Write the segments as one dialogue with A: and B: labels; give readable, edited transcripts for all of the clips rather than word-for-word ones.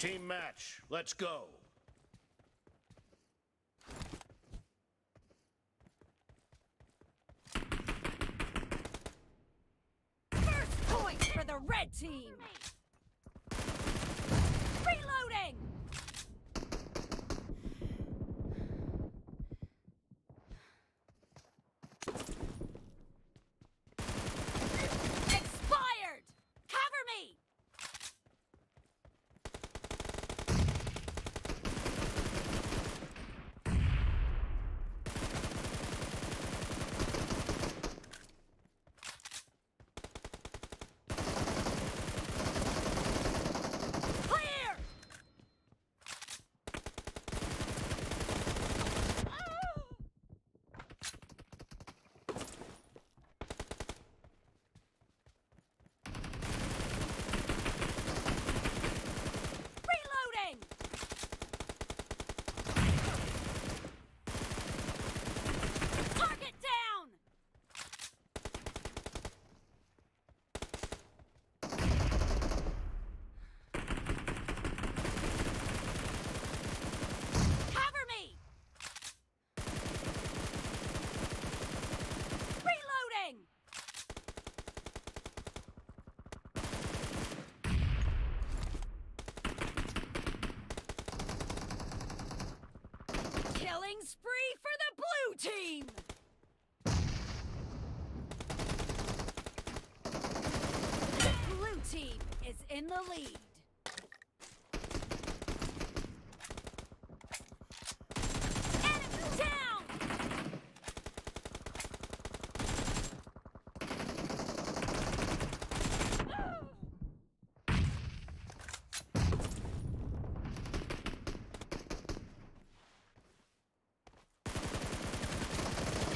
A: Team match. Let's go.
B: First point for the red team. Reloading. Expired. Cover me. Clear. Reloading. Target down. Cover me. Reloading. Killing spree for the blue team. The blue team is in the lead. Enemy down.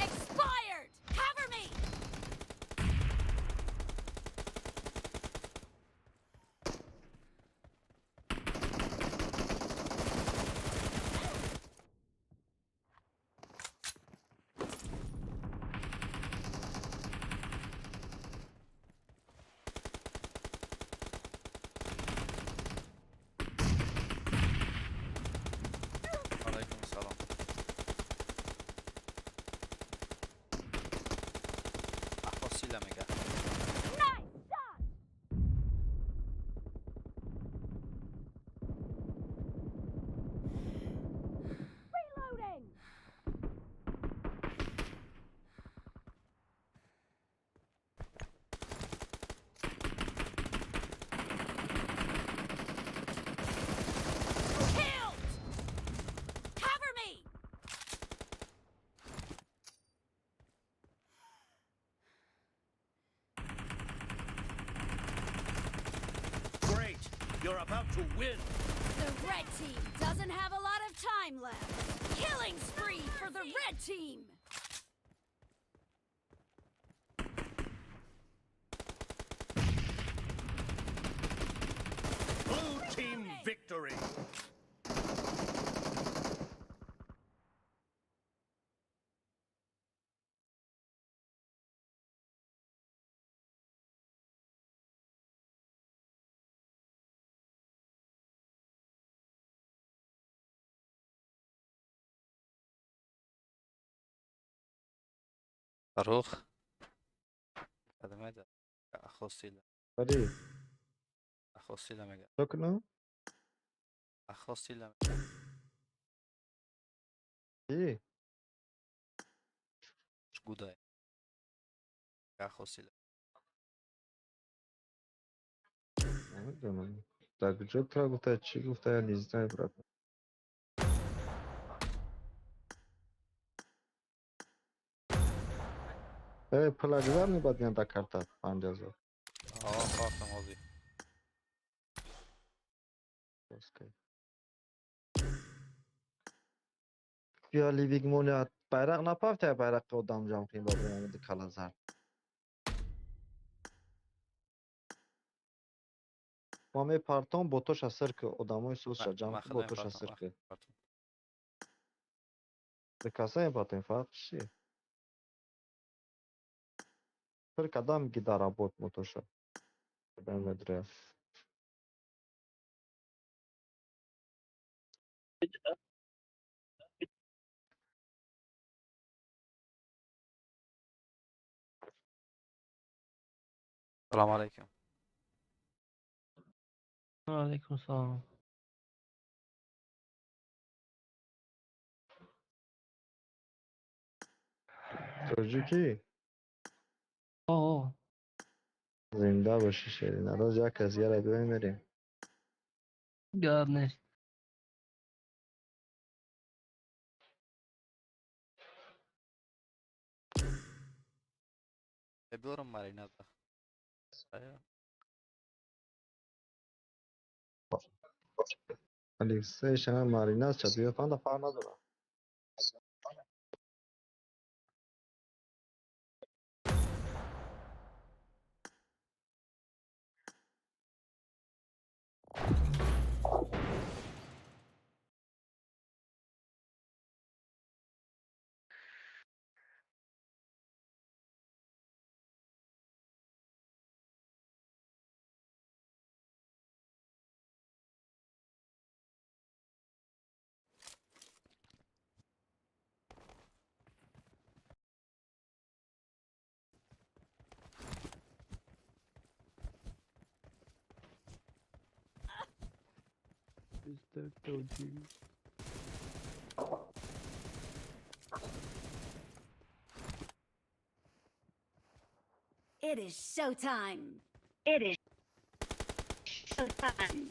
B: Expired. Cover me.
C: علیکم سلام. اخوصیله میگه.
B: Nice shot. Reloading. Killed. Cover me.
A: Great. You're about to win.
B: The red team doesn't have a lot of time left. Killing spree for the red team.
A: Blue team victory.
C: فاروق خدمه ده اخوصیله.
D: ولی
C: اخوصیله میگه.
D: تو کنم
C: اخوصیله میگه.
D: چی؟
C: گودای اخوصیله.
D: نمیدونم در کجا تو گفته چی گفته یا نیزده برات. ای پلاگزار نباید میان در کارت 5000.
C: آه خواستم آزی.
D: اوکی. بیا لیویگ مونیا بیرق نپافته بیرق آدم جمع کنیم با بریم کلا زرد. ما می پارتون بوتوش سر که آدمای سوس جمع
C: من
D: کنیم بوتوش
C: خودم
D: سر
C: پارتون
D: که
C: پارتون.
D: به کسای پارتون فرق چیه؟ سر کدام گیدارا بوت موتوشا. Ben vedre.
C: سلام علیکم.
E: علیکم سلام.
D: تاجیکی؟
E: آه.
D: زنده باشی شیرین. الان یک از یه را میریم.
E: گاب نیست.
C: بیارم مارینه ده.
D: الکسیشن ماریناز چه بیا پنده فرق نداره.
B: It is showtime. It is showtime.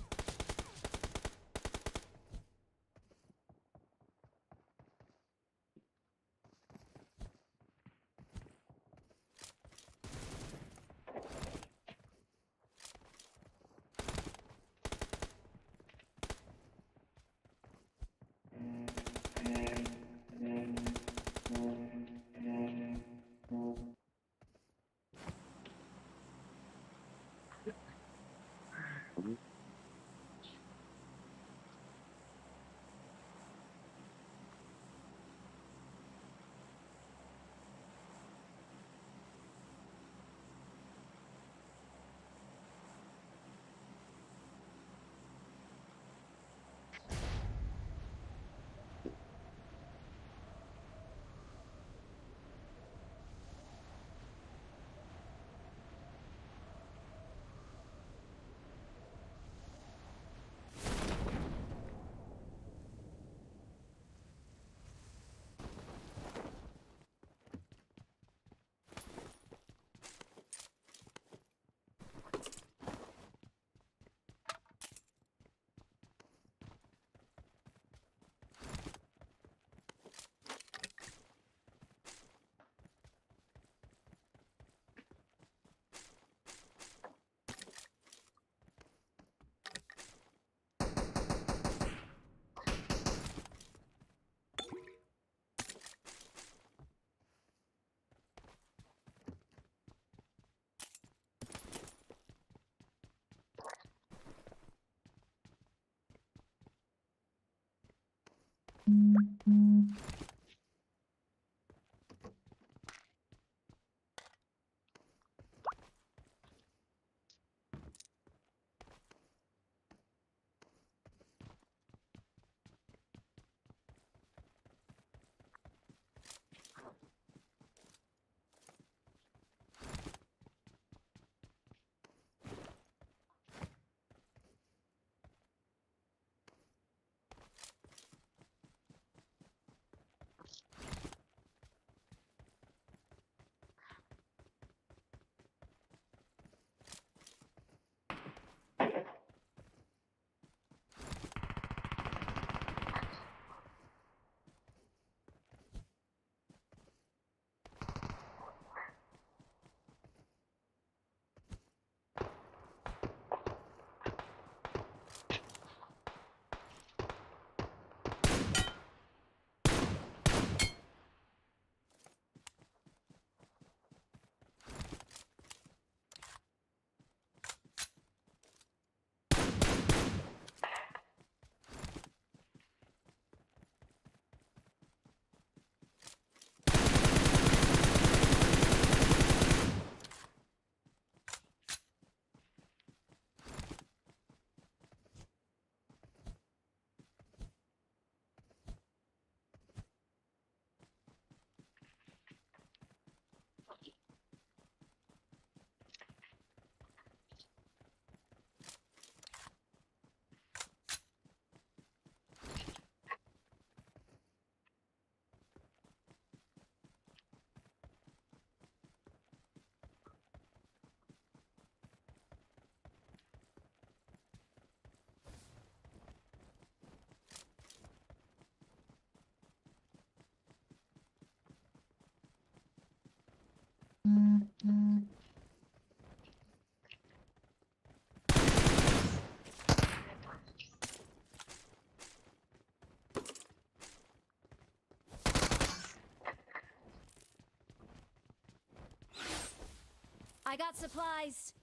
B: I got supplies.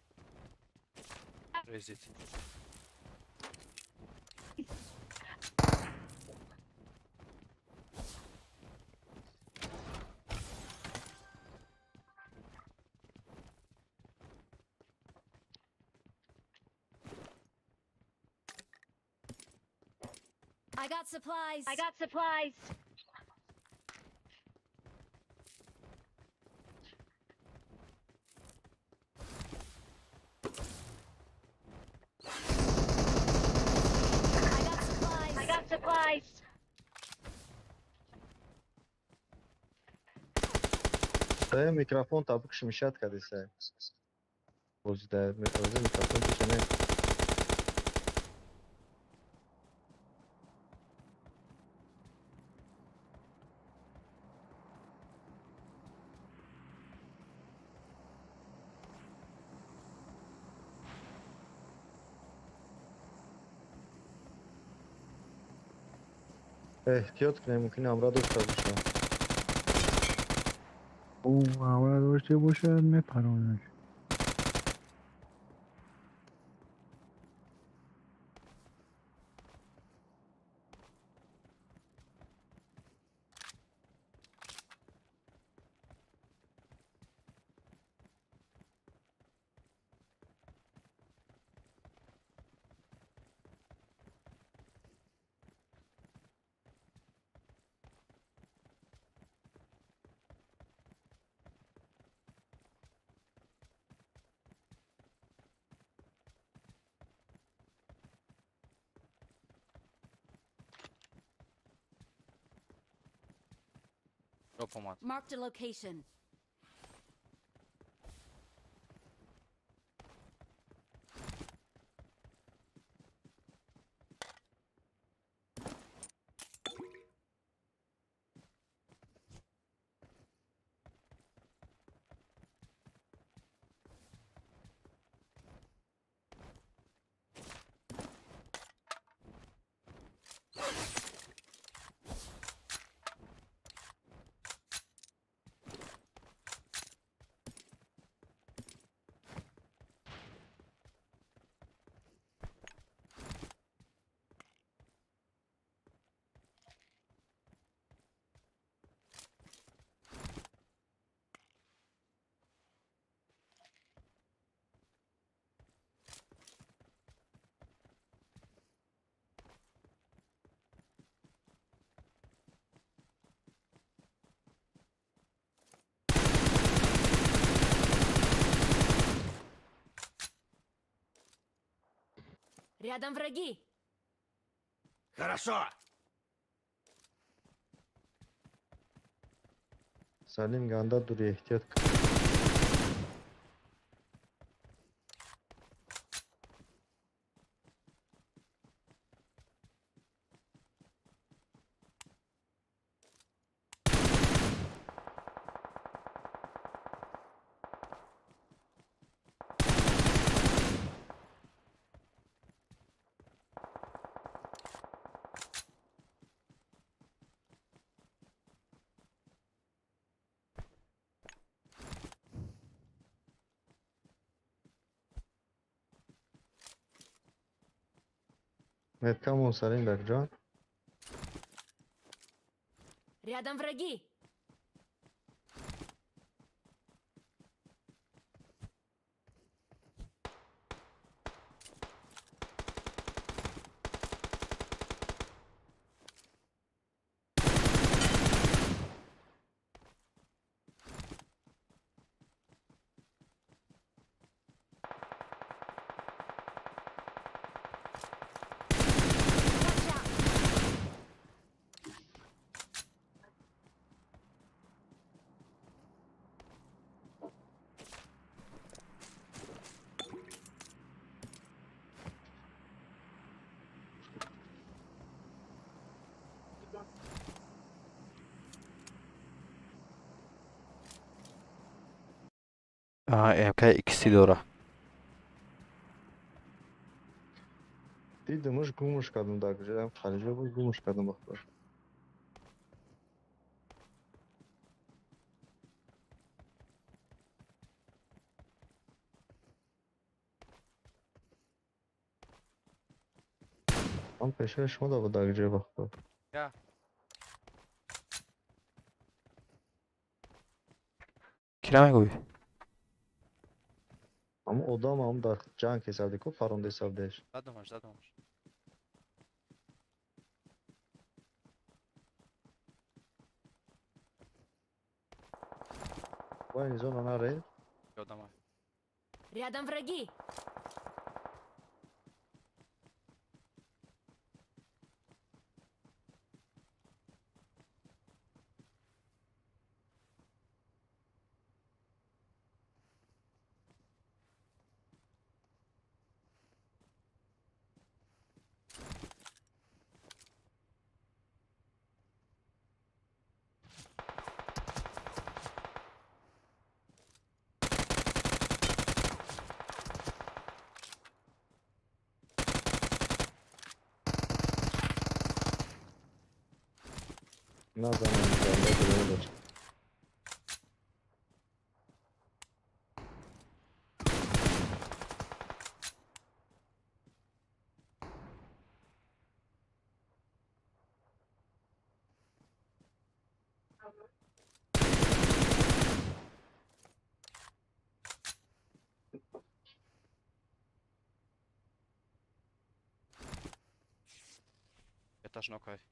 C: Rezil.
B: I got supplies. I got supplies. I got supplies. I got supplies.
D: Е, микрофон та букш мешат кади се. Бози да ози микрофон пише не. Эҳтиёт кунем, мумкин ҳамроҳ дошта бошам.
F: او همراه داشته باشه میپرونش.
C: Drop اومد.
B: Marked a location. Рядом враги.
A: Хорошо.
D: Салим ганда дури, эҳтиёт кун. Меткамон, Салим бекҷон.
B: Рядом враги. Watch out.
C: MK ایکسی داره.
D: دیدمش گمش کردم در کجا خلیجه بود گمش کردم بخدا. هم پیشه شما دا بود در کجا بخدا.
C: یا. کی میگویی؟
D: اما odam هم در جنگ حساب دیکو پرونده حساب دیش.
C: زدمش زدمش.
D: وای زون نره.
C: یادم.
B: Рядом враги.
D: نزنم زنده.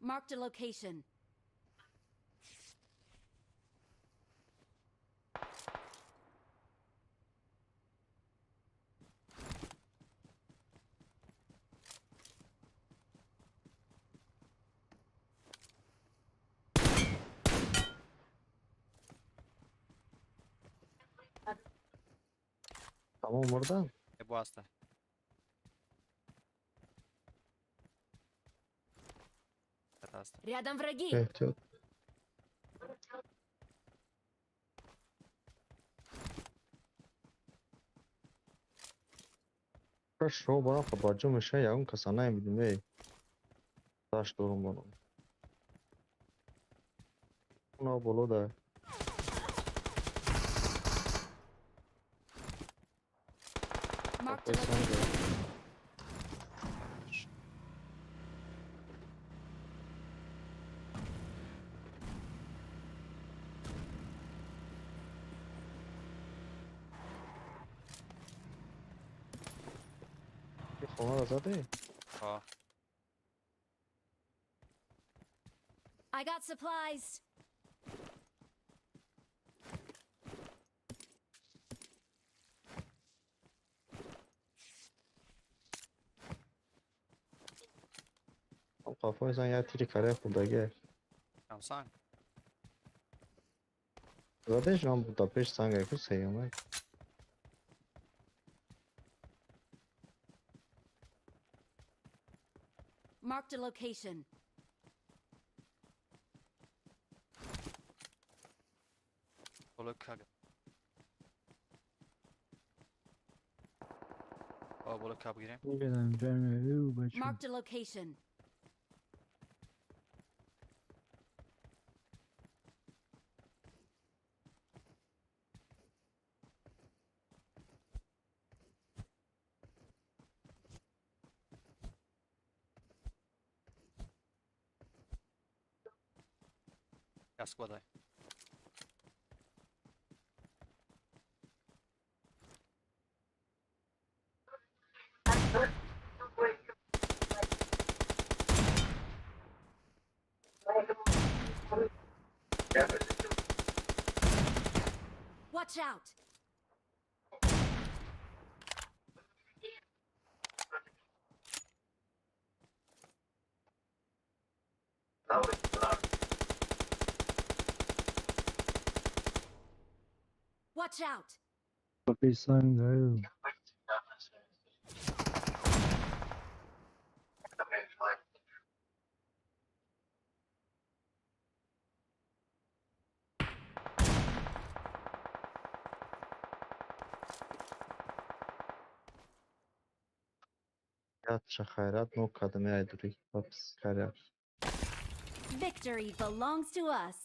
B: Marked a location.
D: Tamam oradan.
C: Bu hasta.
B: Рядом враги.
D: احتیاط. شما برام خب با میشه یا اون کسا نمیدیم ای داشت دارم برام اونا بالا ده.
B: Marked a location.
D: خونه را زده؟
C: ها.
B: I got supplies.
D: قفای زن یه تیری کره خوردگه.
C: کم سنگ.
D: زده جان بود تا پیش سنگ اکو سیومه.
B: Marked a location.
C: بالا کاب بگیریم.
F: میگم جمعه او بچه.
B: Marked a location.
C: Складай.
B: Watch out. Watch out.
F: پیش سنگ او.
D: Ятша хайрат нок кадам яйдури. Папс каря.
B: Victory belongs to us.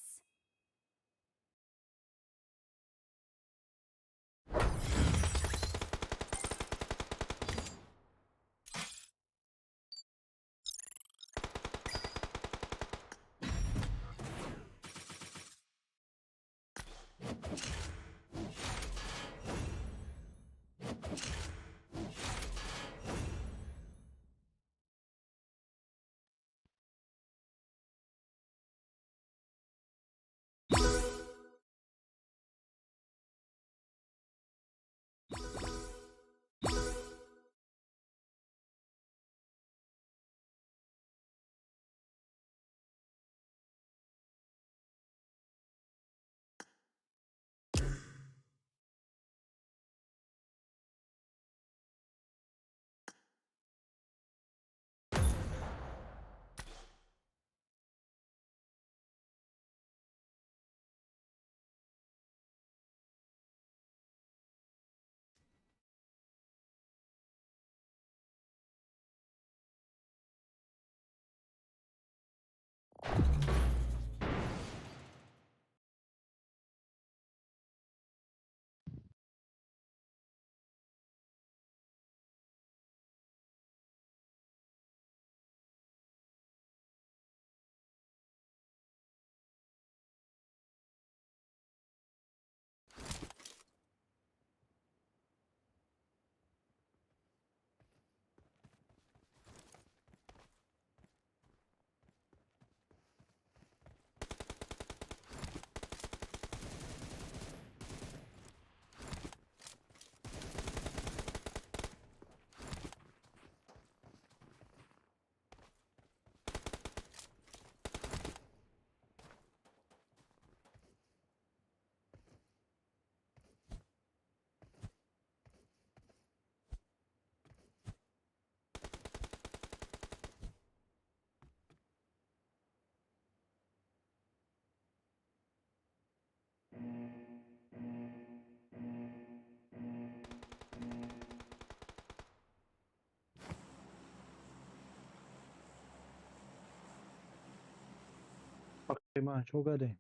F: ما چو کردی؟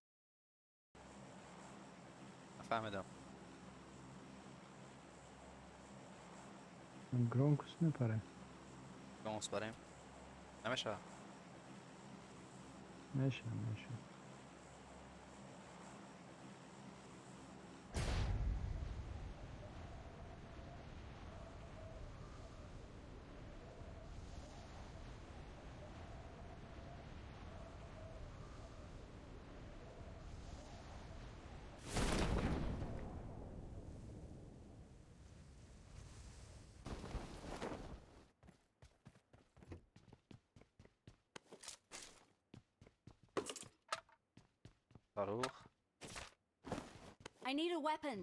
C: فهمیدم.
F: گرونکس میپره.
C: گرونکس بریم نمیشه.
F: میشه میشه.
C: صاروخ.
B: I need a weapon.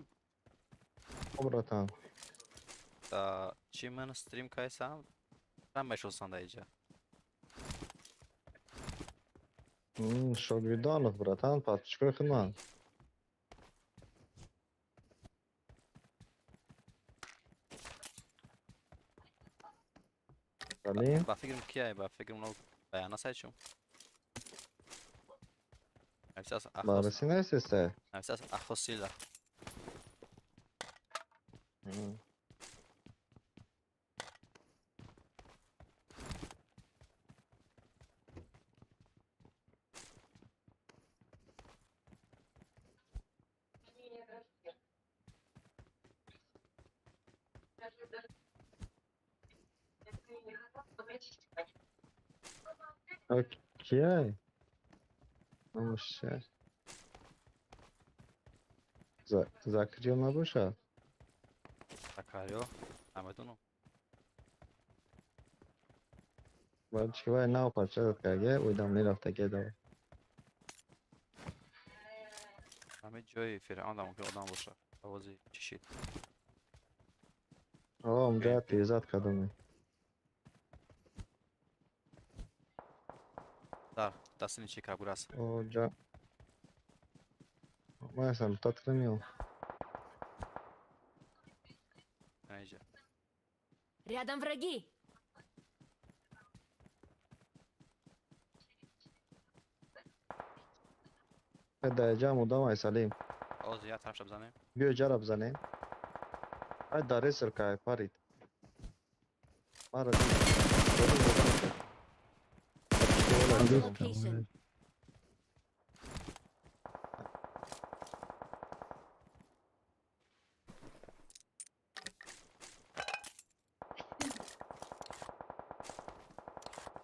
D: براتان.
C: تا چی من استریم کایسم؟ من بشوسان اینجا.
D: شاگردانت براتان پاتچکای خدمت. بله.
C: با فکرم کیه؟ با فکرم نو بیانه سایچون.
D: بررسی نیسته.
C: احساس اخوسیلا.
D: اوکی. نمیشه. زکریا نباشه.
C: زکریا نمیدونم.
D: باید چی باید نو پرچه داد که اویدم نیرفته که دو.
C: همه جای فرعون ممکن آدم باشه. آوازی چشید.
D: آه اونجا تیزت کدومه.
C: در دستini چی kabul است.
D: اونجا مثلا تاترمیو.
C: اینجا.
B: Рядом враги.
D: درجه مدام ای سلیم.
C: آز یه طرف بزنیم.
D: بیا جرب بزنیم. ای داره سرکای پرید. مرا
B: Location.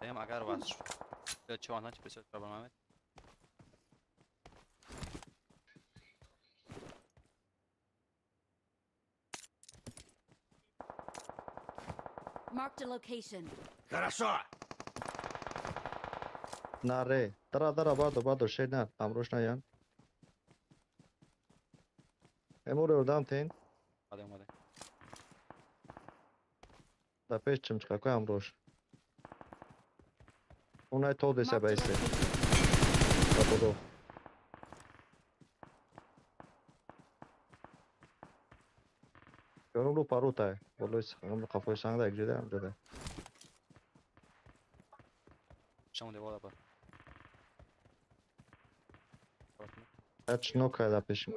C: دیم اگر واسه چوان هنچ بسیار برنامه.
B: Marked a location.
A: Хорошо.
D: نره درا درا بادو بادو شیر نه امروش نه یان. امور اردام تین.
C: آده اومده.
D: دا پیش چمچکا کو امروش. اونای تو دسته
B: Marked a
D: بیسته.
B: location.
D: دا بودو. یارو رو پاروتا بالای سنگ قفای سنگ دا یک جده هم جده.
C: شما دیوار با.
D: هیچ نوکای دا پیش می.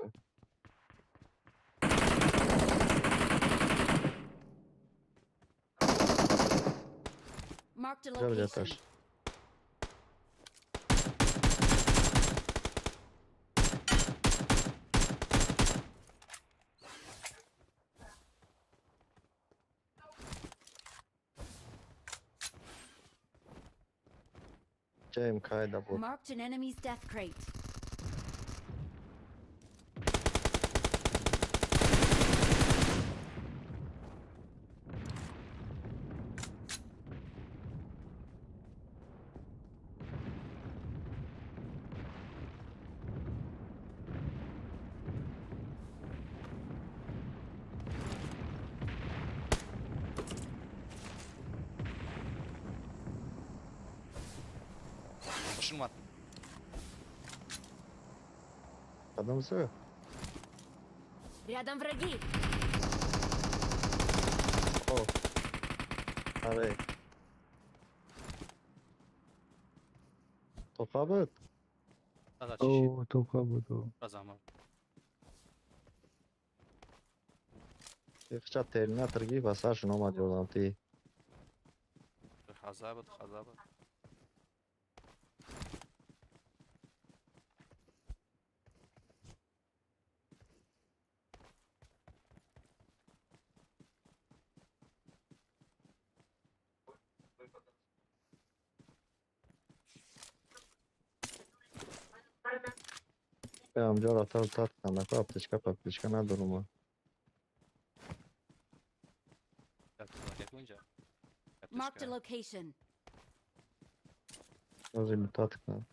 B: Marked a
D: جا
B: location.
D: تاش. جایم کایدا بود.
B: Marked an enemy's death crate.
C: ماشین اومد.
D: قدم سو.
B: Рядом враги.
D: او. آره. تو قابط.
C: از چی؟
F: او توپا بود او.
C: از امر.
D: یخچا ترنا ترگی بساش نومد یوردم تی.
C: خزابت خزابت.
D: امجا را تا تا کنم اپتیچکا پاپتیچکا ندارم.
C: اونجا.
B: Marked a location.
D: لازم لوتات کنم.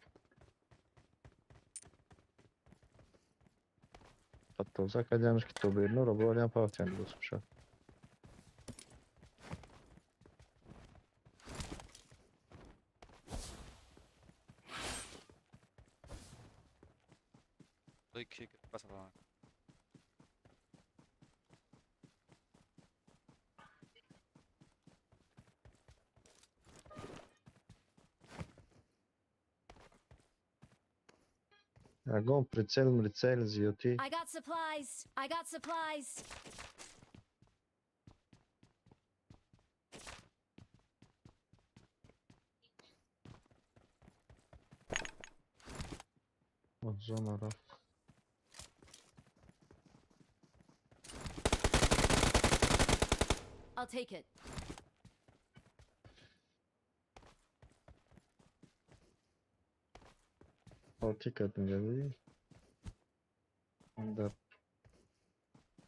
D: حتی کردیمش که تو برنو رو بریم پاپتیان دوست میشه. یگان پریتسل مریتسل زیادی.
B: I got supplies. I got supplies.
D: زona رفت.
B: I'll take it.
D: تیکت میگردی؟ در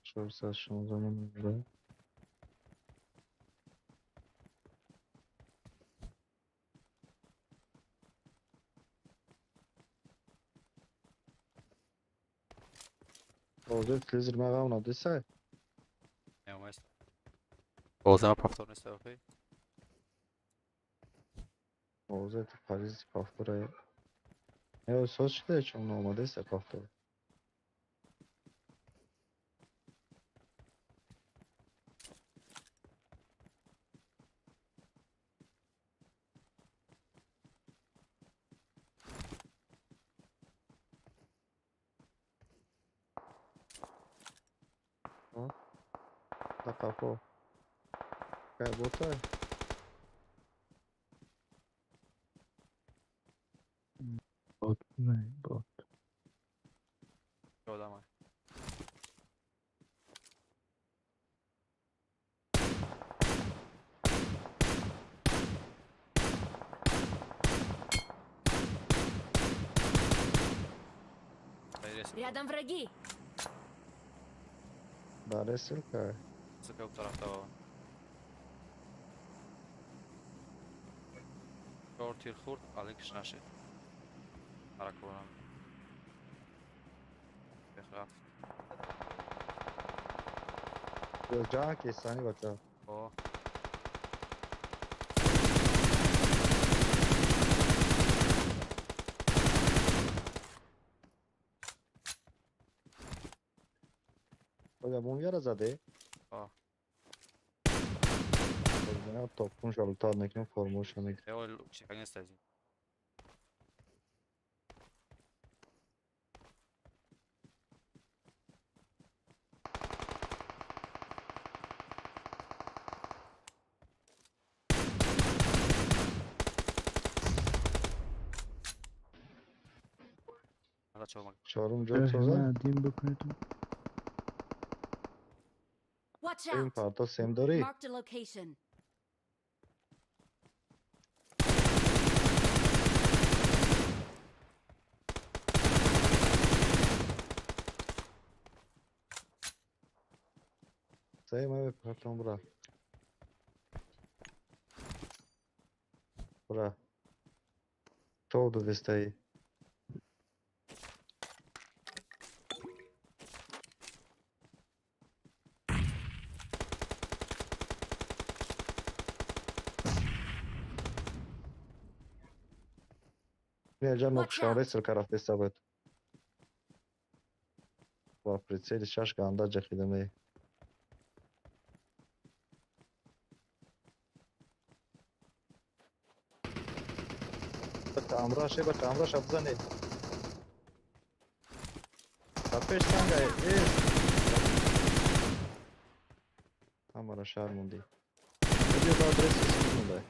D: 416 میگرد. بازه تلویزیون مقام ندیسه؟
C: نه وایستا. بازه ما پافتور نیست اوکی.
D: بازه تو پاریس پافتوره. نه سوز شده چون آماده است پافتور. Да қафо. Кай ботай?
F: Бот, не, бот.
C: Одамай.
B: Рядом враги.
D: Да, ресилка.
C: Sıkı bu tarafta baba. چهار تیر خورد الکش نشد. حرکت. بخرفت.
D: جا کسانی بچه.
C: آه.
D: آیا مومیا را زده؟
C: آه.
D: نه تاپون شالتار نکنم فرموش نکنم.
C: اول چیکار نیست.
D: چهارم جا سازم.
F: دیم بکنید.
B: Watch
D: این
B: out.
D: پرتا سیم داری؟
B: Marked a location.
D: سیم های پرتام برا. برا. تو دو دستایی. نه
B: Watch out.
D: نقشاره طرف حسابت با پریتسل شش گاندا جخیدمه. بچه امراشه بچه امراش افزنه تا پیش سنگه همارا شهر موندی بیا با آدرس مونده.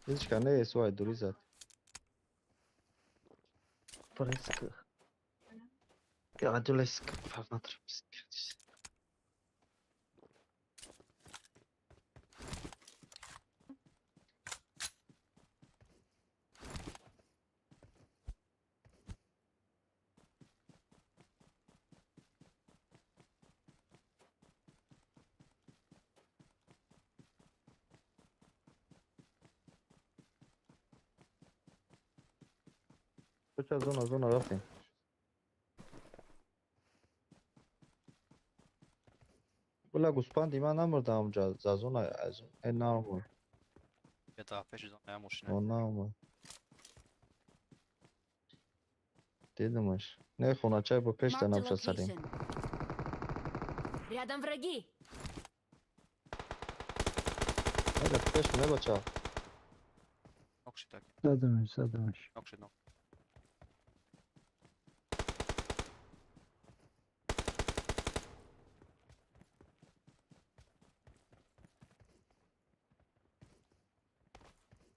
D: هیچ کنه سوای دوری زد.
E: Presque. Радиолеск. Фарнатрапск.
D: بچه زونا زونا رفتیم. ولا گوسپندی من نمردم اونجا زازونا از این نامور.
C: یه تا پیش زونه ماشینه.
D: اون نامور. دیدمش. نه خونه چای با پیش
B: Marked a
D: نبشه سریم.
B: location. Рядом враги.
D: نه پیش نه بچه.
C: نقشی تک.
F: زدمش زدمش.
C: نقشی نق.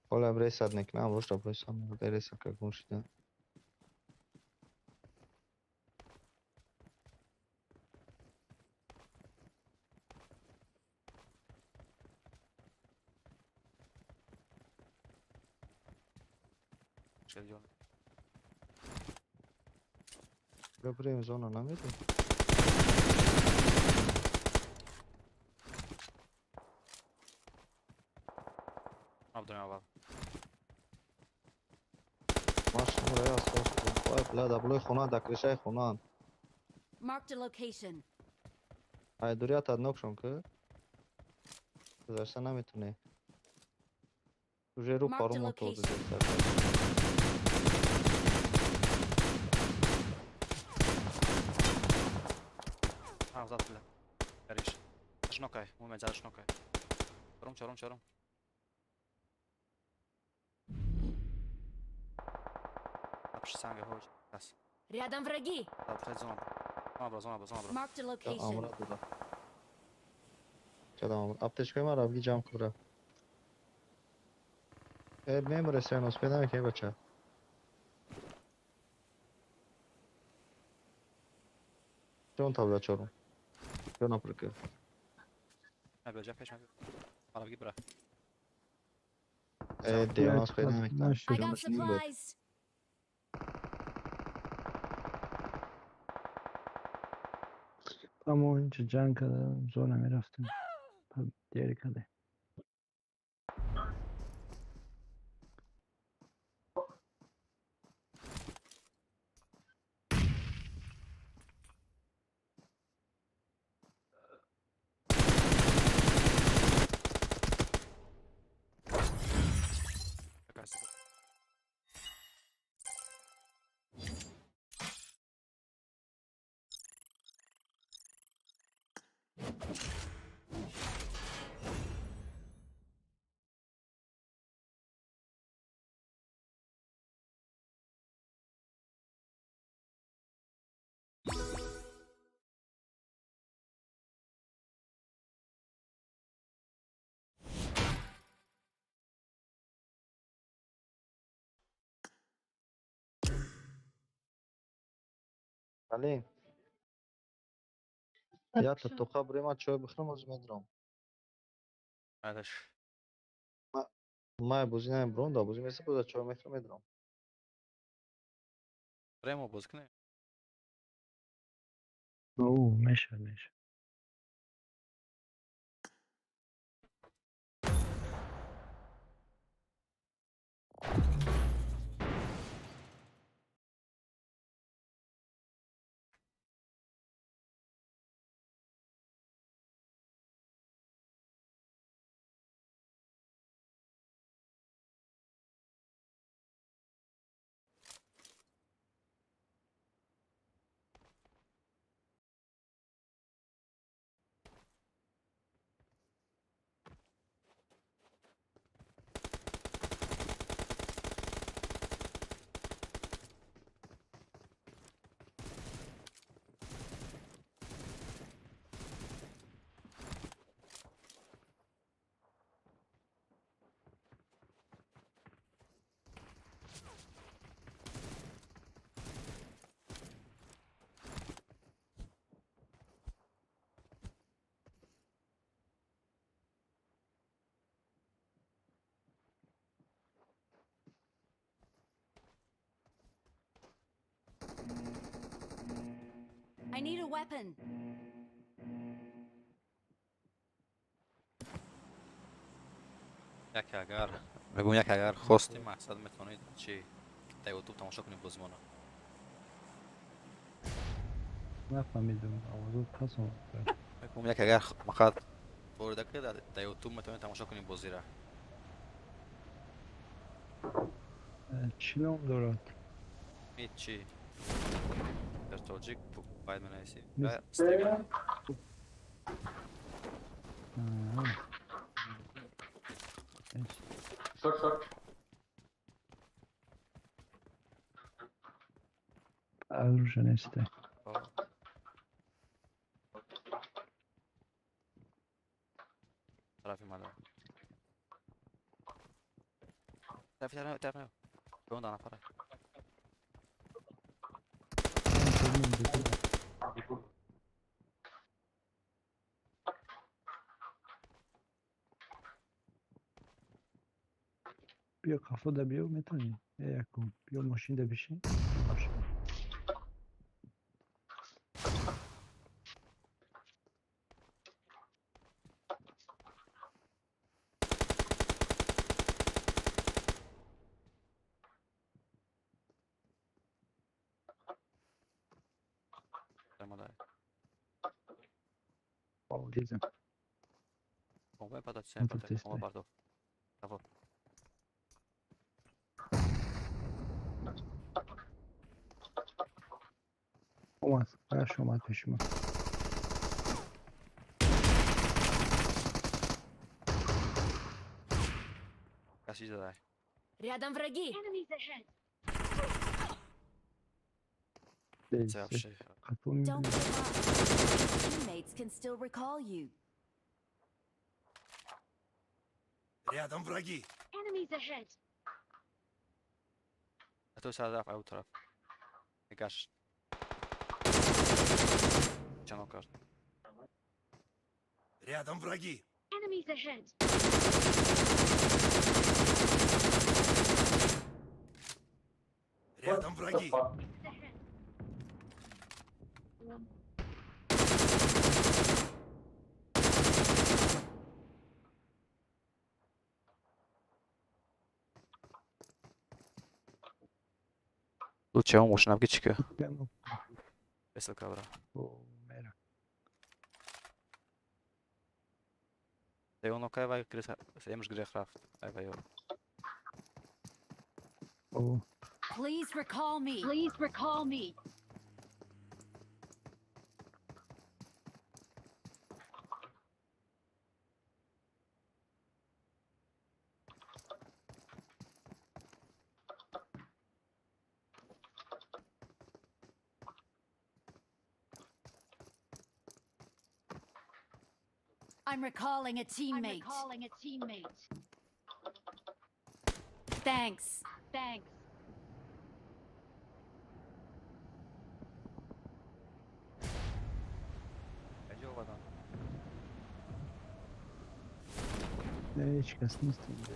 D: حالا ریست نکنم امروز را پایسم ریست که گم شده. بریم زونا نمیدیم.
C: عبدالله اول.
D: ماشین را اساس کن. بلا دبلوی خونه دکرشای خونه.
B: Marked a location.
D: ای دوریات نوکشون که گذاشته نمیتونه. رو
B: Marked a
D: پارو موتور
B: location.
D: بزنه.
C: زد بله. بریش. شنوکای، مومن زد شنوکای. چرم چرم چرم. پشت سنگ ها بس.
B: Рядом враги.
C: زона бро, зона бро, зона бро.
B: Marked a location.
D: Амра дуда. Чадам аптечкаи ман равги ҷамъ кура. Э, мемуресен, успеда мекунӣ, бача. Ҷон табла чорум. Ҷон априка.
C: Бیا جا پیش من بیا. حالا بگی برا.
D: Э, девона успеда мекунам.
B: I got supplies.
F: اما اینجا جنگ کردم زور نمیرفتیم دیر کرده.
D: Али. Я та тоқа бурем, ман чой бихӯрам, ҳозир медурам.
C: Айлаш.
D: Ман бозӣ намебурам, да бозӣ меса боза чой мехӯрам, медурам.
C: Ремо бозӣ кунем.
F: او میشه میشه.
B: I need a weapon.
C: یک اگر بگم یک اگر خواستیم مقصد میتونید چی در یوتیوب تماشا کنیم بازی مانا.
F: نفهمیدم آوازات پس آمد.
C: بگم یک اگر مقصد وارد کنید در یوتیوب میتونید تماشا کنیم بازی را.
F: چی نام دارد؟
C: چی در تاجیک باید منویسی.
F: نیست.
C: استریم.
F: آه. Оружие несте.
C: طرفی مالا. طرفی طرفی طرفی. به اون دو نفره.
F: بیا کافه ده بیا میتونی یکم بیا ماشین ده بشین.
C: مالا.
F: دیدم.
C: بمب پاتو چه
F: من تو
C: پاتو
F: تست
C: بمب پاتو. طرفو.
F: اومد قش اومد پیش من.
C: کسی زده.
B: Рядом враги.
C: Вообще.
F: Қафо
B: Don't
F: мебинем.
B: give up. Your teammates can still recall you.
A: Рядом враги.
B: Enemies ahead.
C: А то сара рафт, ау тараф. Нигаш. Чано кард.
A: Рядом враги.
B: Enemies ahead.
A: Рядом враги.
C: Лучше он мошинам ки чӣ ка?
F: Кано
C: Весел кабра.
F: о мера.
C: Дай оно кай вай грех, сеемш грех рафт. Ай вай.
F: О
B: Please recall me. Please recall me. I'm recalling a teammate. I'm recalling a teammate. Thanks. Thanks.
C: Аҷо овадан.
F: не, ҳеҷ кас нест инҷа.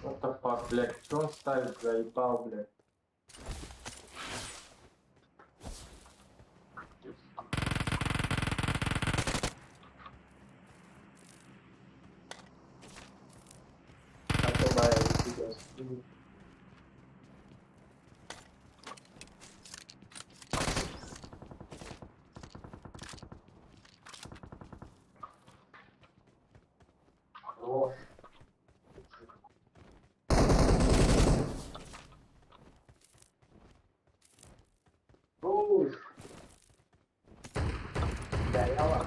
G: What the fuck, блядь? Что он ставит, заебал, блядь? О. Ух. Горело.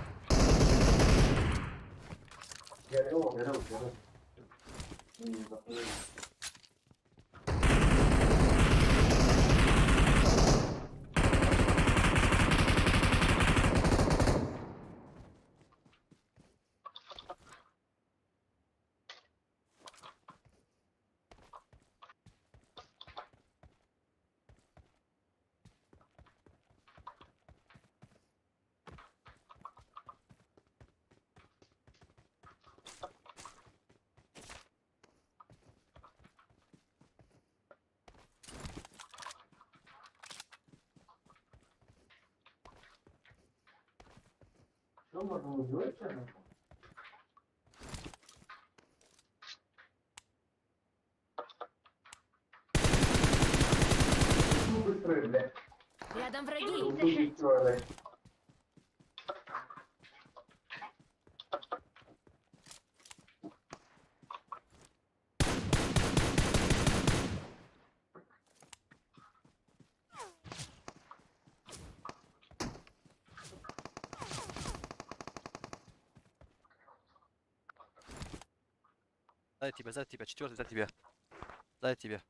G: Горело, горело, горело. Не заходи. Что, можно убивать тебя? Ну, быстрее, блядь.
B: Рядом враги.
G: Убить человек.
C: Сзади тебя, сзади тебя, четвертый сзади тебя. Сзади тебя.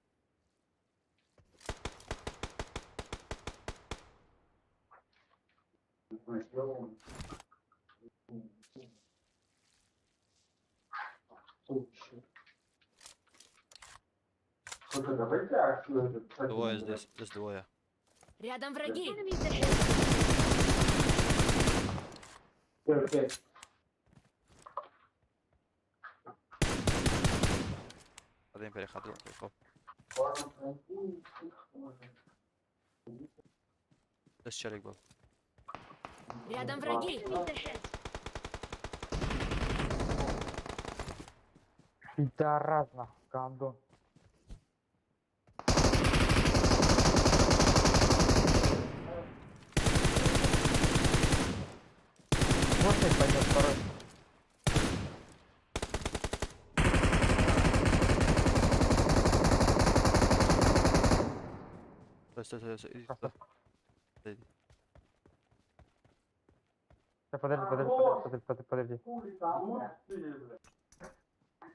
G: Слушай, давайте акцию.
C: Двое здесь, здесь двое.
B: Рядом враги.
G: Окей.
C: Один переход, другой. Здесь челик был.
B: Рядом враги.
G: Пидорас, нахуй, гандон. Вот я пойдет второй.
C: Стой, стой, стой, стой, иди туда. Иди.
G: Да, подожди, подожди, подожди, подожди, подожди.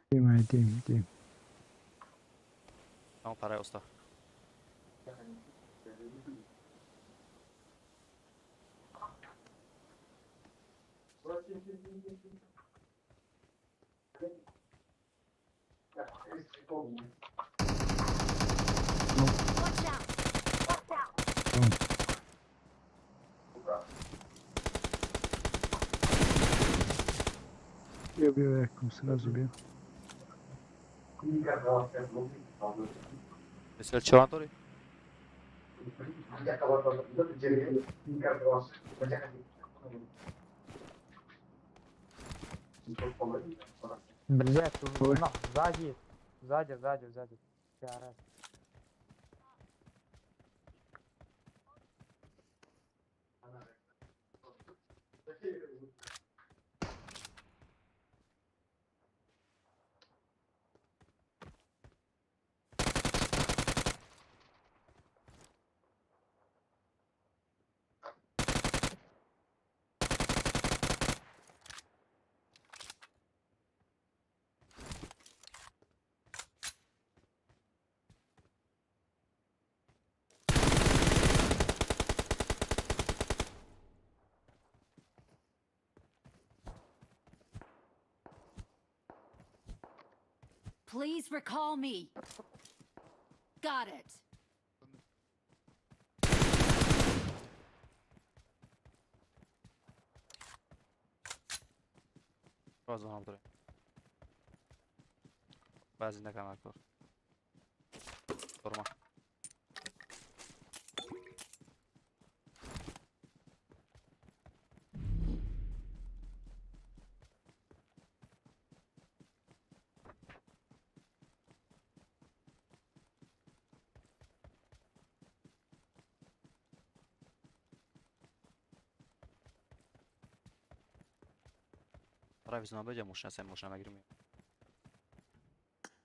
F: Тим, тим, тим.
C: Там пара уста.
B: Watch out.
F: Бил, бил, якум, сразу бил.
C: Мисел чаван дори?
G: Блять, нахуй, сзади. Сзади, сзади, сзади. Пидорас.
B: Please recall me. Got it.
C: Боз هم داره. بعضی نکن کار. Форма. Pravi zona dođe, mušna se, mušna me grmi.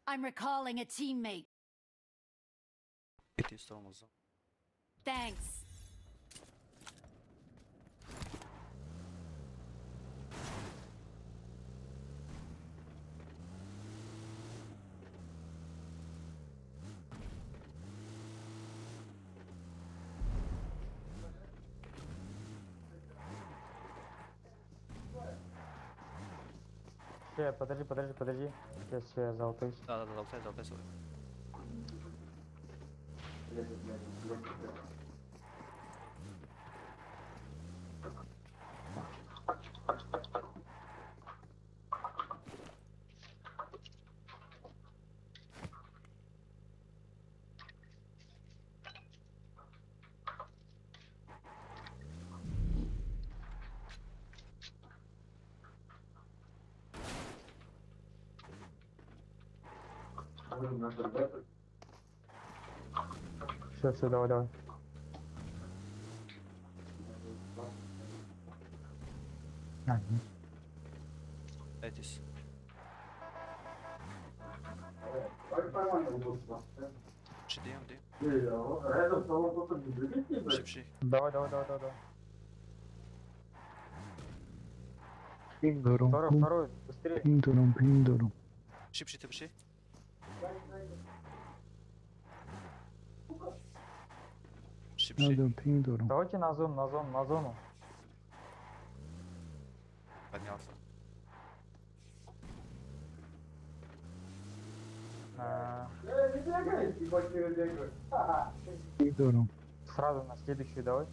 B: I'm recalling a teammate.
C: Идти в сторону зоны.
B: Thanks.
G: Ща, подожди, подожди, подожди. Сейчас я залутаюсь.
C: Да, да, да, залутай, залутай свой.
G: Все, все, давай, давай. А, нет.
C: Дайтесь. Пши, даем, даем. Пши, пши.
G: Давай, давай, давай, давай, давай.
F: Пиндорум,
G: Второй, второй, быстрее.
F: пиндорум, пиндорум.
C: Пши, пши, ты пши. Пши, пши.
F: Надо пиндорум.
G: Давайте на зону, на зону, на зону.
C: Поднялся.
G: А,
F: Пиндорум.
G: сразу на следующую давай.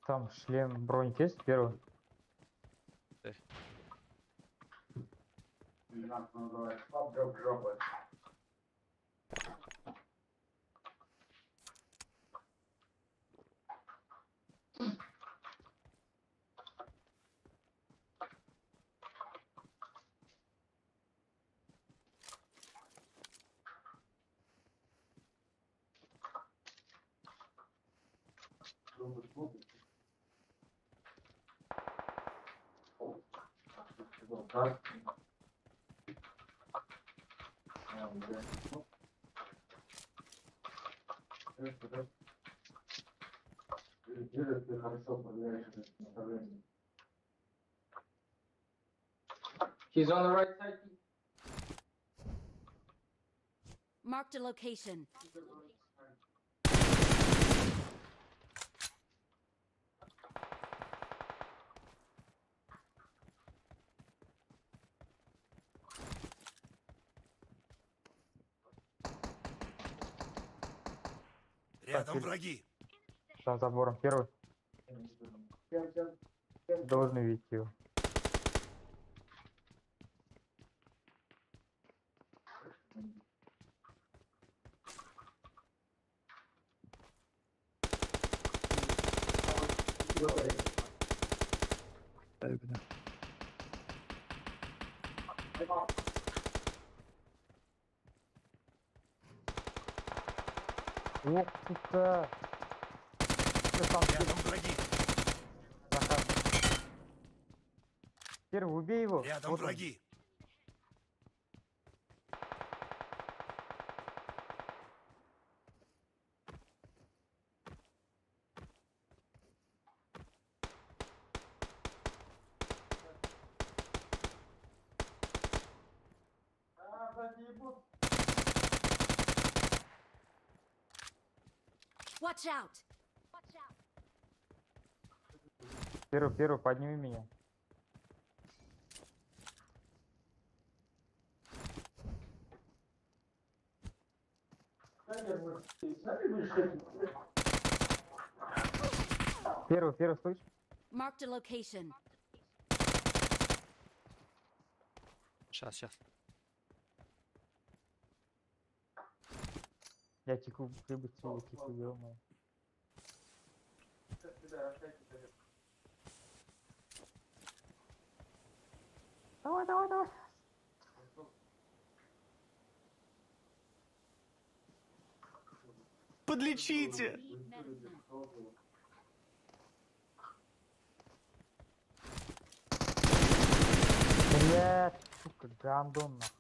G: Там шлем, броник есть первый?
H: He's on the right side.
B: Marked a location.
A: Рядом враги.
G: За забором первый. Должен видеть его.
F: Дай бля.
G: Ох, сука! Ты там
A: Рядом враги.
G: Захар. Первый, убей его.
A: Рядом
G: Вот он.
A: враги.
B: Watch out!
G: Первый, первый, подними меня. Первый, первый, слышь?
B: Marked a location.
C: Сейчас, сейчас.
G: Я теку, рыбу теку, ё-моё. Давай, давай, давай.
I: Подлечите!
B: Need medicine.
G: Блядь, сука, гандон нахуй.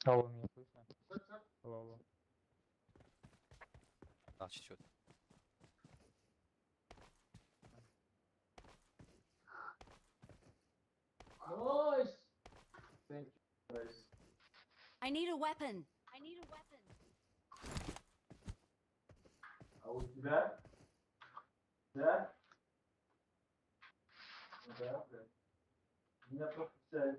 G: Алло, меня слышно? Алло, алло.
C: Да, чуть-чуть.
B: I need a weapon. I need a weapon.
H: А у тебя? Да? Да, блядь. Меня просто вся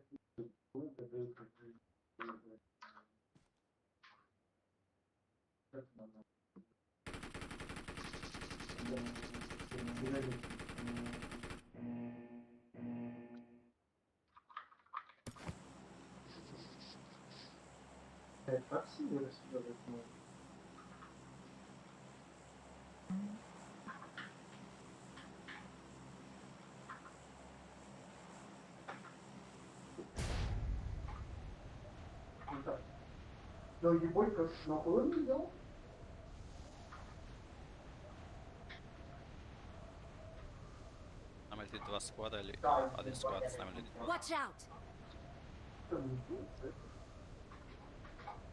C: Нам летит два склада или один склад с нами летит.
B: Watch out!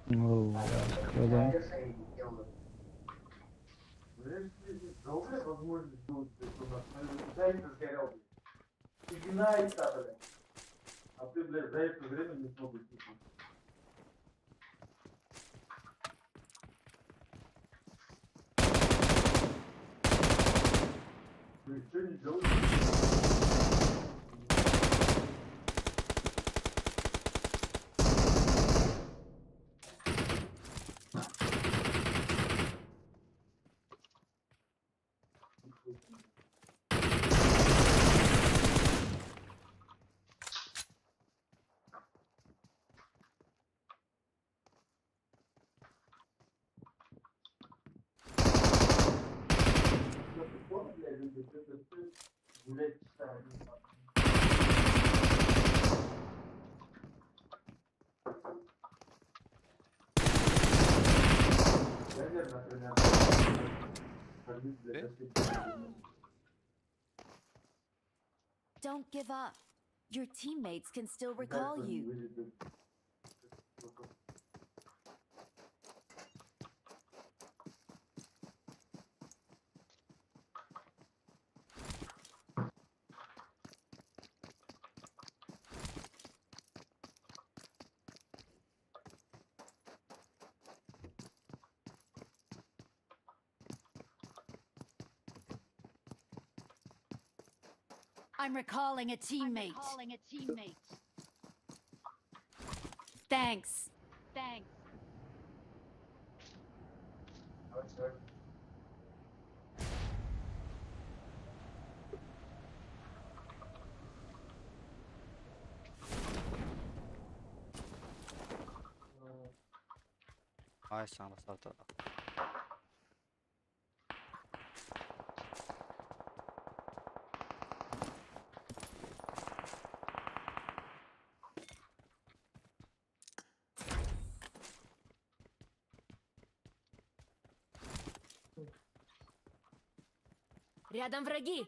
F: О, да.
H: А ты, блядь, за это время не смог уйти. Ну и что не делаешь?
B: Don't give up. Your teammates can still recall you. I'm recalling a teammate. Thanks. Thanks.
C: Ай, сам остался.
B: Рядом враги.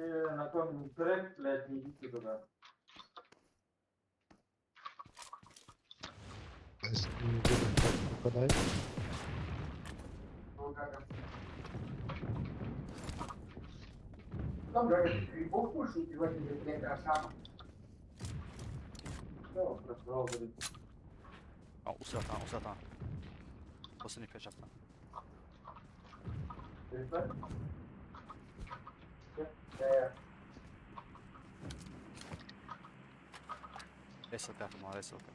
H: На том трек, блядь, не идите туда.
F: Попадай.
C: А, усратан, усратан. Последний пеш рафтан. Ресалка, ма ресалка.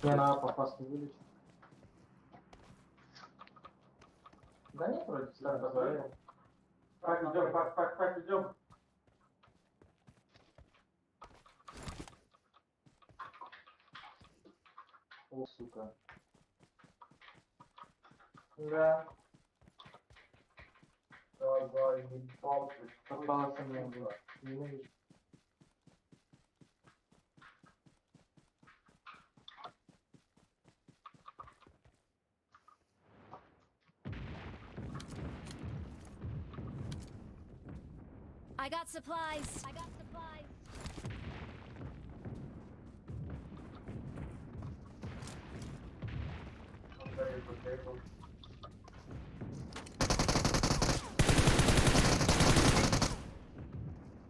G: Я на попасть не вылечу. Да нет, вроде, так позволяю.
H: Пак, идем, пак, пак, пак, идем.
G: О, сука. Да.
H: Давай, ебал.
G: Попался мне, блядь. Ненавижу.
B: I got supplies. I got supplies.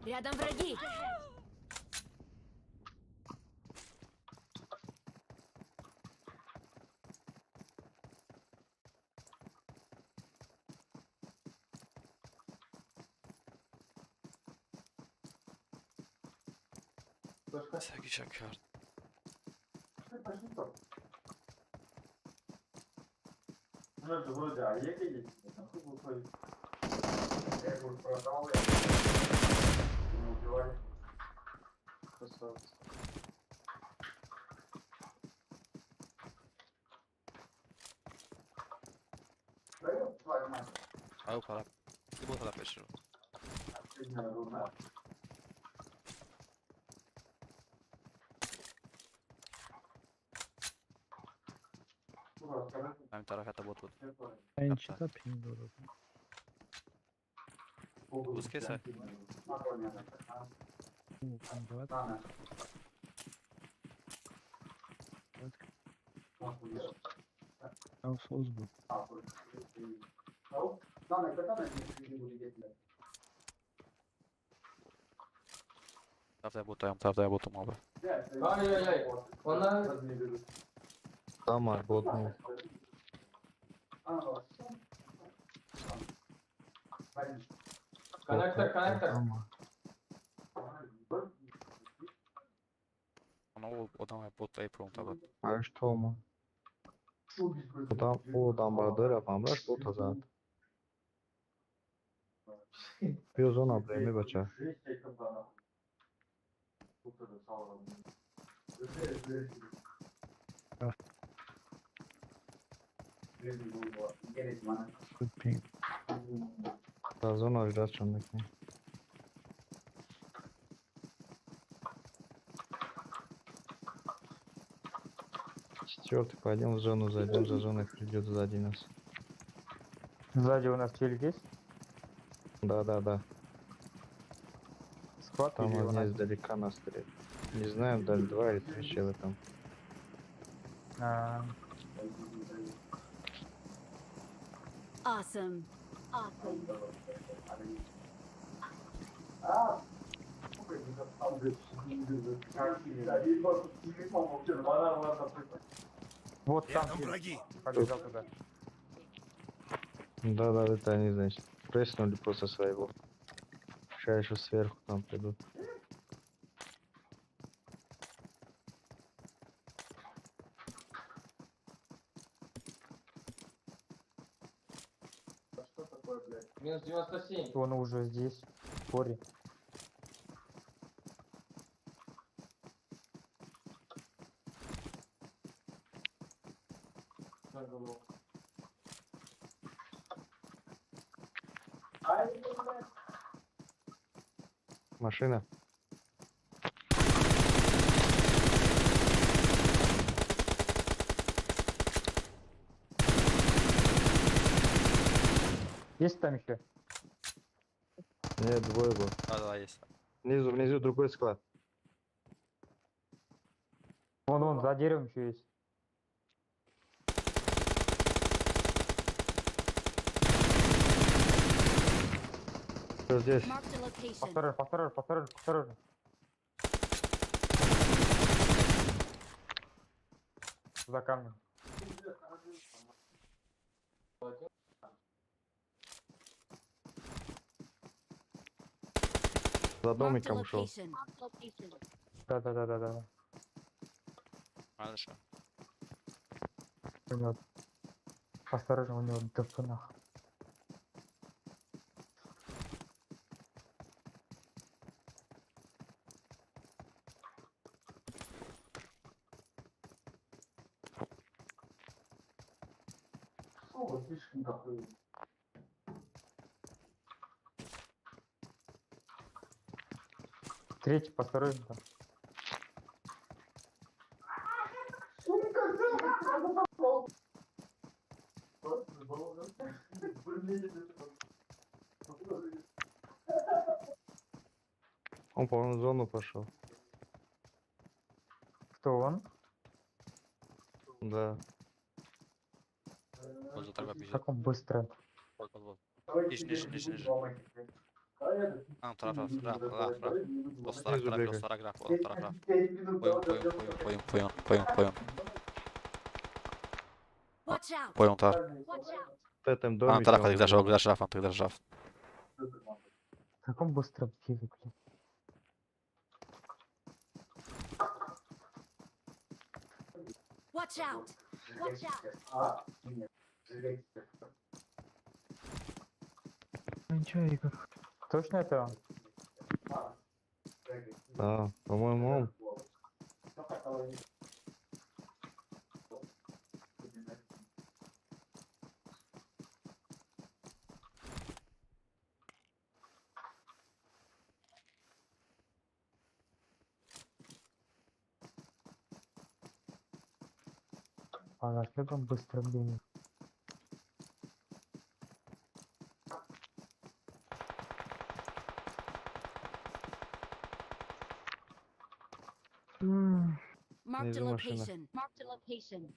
B: Рядом враги.
C: Сагиша кард.
H: У нас же вроде Олега есть. Нахуй выходит. Я его продал, я не убивали.
G: Красавцы.
C: Ау, пора. Ты был тогда пеш. Ҳамин тараф ята бот буд.
F: Ин чита пинг дорад.
C: Буз кеса?
F: Пинг соз буд.
C: Тараф ботаям, тараф ботум аба.
G: Ай-яй-яй. Она...
D: Там бот не.
G: Коннектор, коннектор.
C: Оно одам бот ай пром таба.
D: А что мы? Одам, одам бардора, амраш бот зад. Биё зона бреме бача.
F: Пинг.
D: Да зона ждать чон мекунем. Четвертый, пойдем в зону, зайдем за зоной, придет сзади нас.
G: Сзади у нас челик есть?
D: Да, да, да.
G: Склад
D: Там
G: или
D: одни издалека нас стреляют. Не знаем, даже 2 или 3 чела там.
B: Awesome. Awesome.
G: Вот там
A: Рядом враги.
G: побежал туда.
D: Да, да, это они, значит, преснули просто своего. Сейчас еще сверху там придут.
H: Что такое, блядь? Минус 97.
G: Он уже здесь, в поре.
H: На голову.
D: Машина.
G: Есть там еще?
D: Нет, двое было.
C: Да, да, есть.
D: Внизу, внизу другой склад.
G: Вон, вон, за деревом еще есть.
D: Что здесь?
B: Marked a location.
G: Осторожно, осторожно, осторожно, осторожно. За камнем.
D: За
B: Marked a
D: домиком ушел.
B: location.
G: Да.
C: Хорошо.
G: У него... Осторожно, у него ДП нахуй. Третий, поосторожнее там.
D: Он, по-моему, в зону пошел.
G: Кто он?
D: Да.
C: Вот за тобой бежит.
G: Как он быстро.
C: Вот, вот, вот. Ниже, ниже, ниже, ниже. А, тараф, раф, раф, раф.
D: Снизу бегает.
C: Достарак, раф, тараф, раф. Поем, поем, поем, поем, поем, поем.
B: Watch out.
C: Поем, тараф.
B: Watch out.
D: В этом
C: А,
D: домике.
C: тараф,
D: он
C: гдаш,
D: был.
C: гдаш, раф, гдаш, раф.
G: Как он быстро бегает, блин.
B: Watch out. Watch out.
G: Ну ничего, Игорь. Точно это он?
D: Да, по-моему, он.
G: Ага, как он быстро бегает.
B: Marked a
D: Внизу машина.
B: location. Marked a location.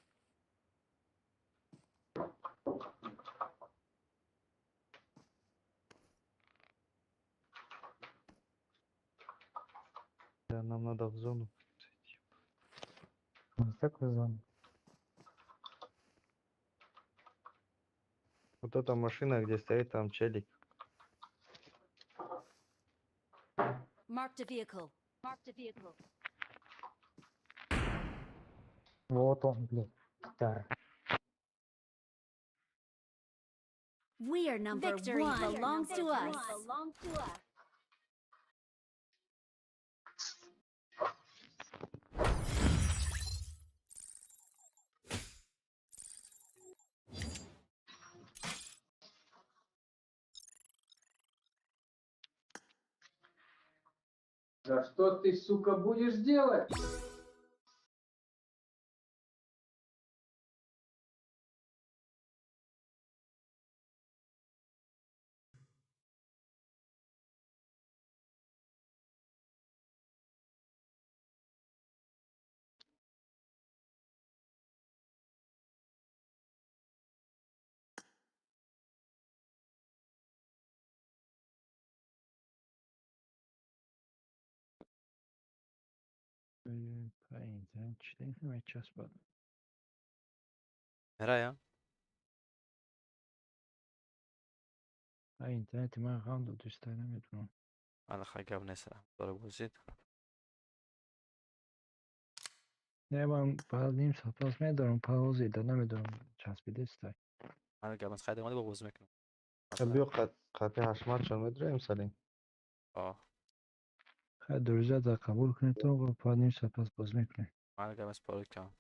D: Да, нам надо в зону.
G: Он в такой зоне.
D: Вот эта машина, где стоит там челик.
B: Marked a vehicle. Marked a vehicle.
G: Вот он, блин. Да.
B: We are number
I: Victory
B: one.
I: belongs to us.
B: Belongs to us.
H: Да что ты, сука, будешь делать?
F: اینترنت چی نمیچسبد.
C: Nereye?
F: اینترنت من غم داد دوست نمیدونم.
C: انا خیلی نیستم. داره بازید.
F: نه من بعد نیم ساعت پس میدارم پاوزی دا نمیدونم چسبیده است.
C: من گپ از خیلی اومده با بازی میکنم.
D: بیا قطعی حشمت شون میدریم سلیم.
C: آه.
F: خیلی درجه دا قبول کنید تو و بعد نیم ساعت پس باز میکنی.
C: من گپ از پاره کم.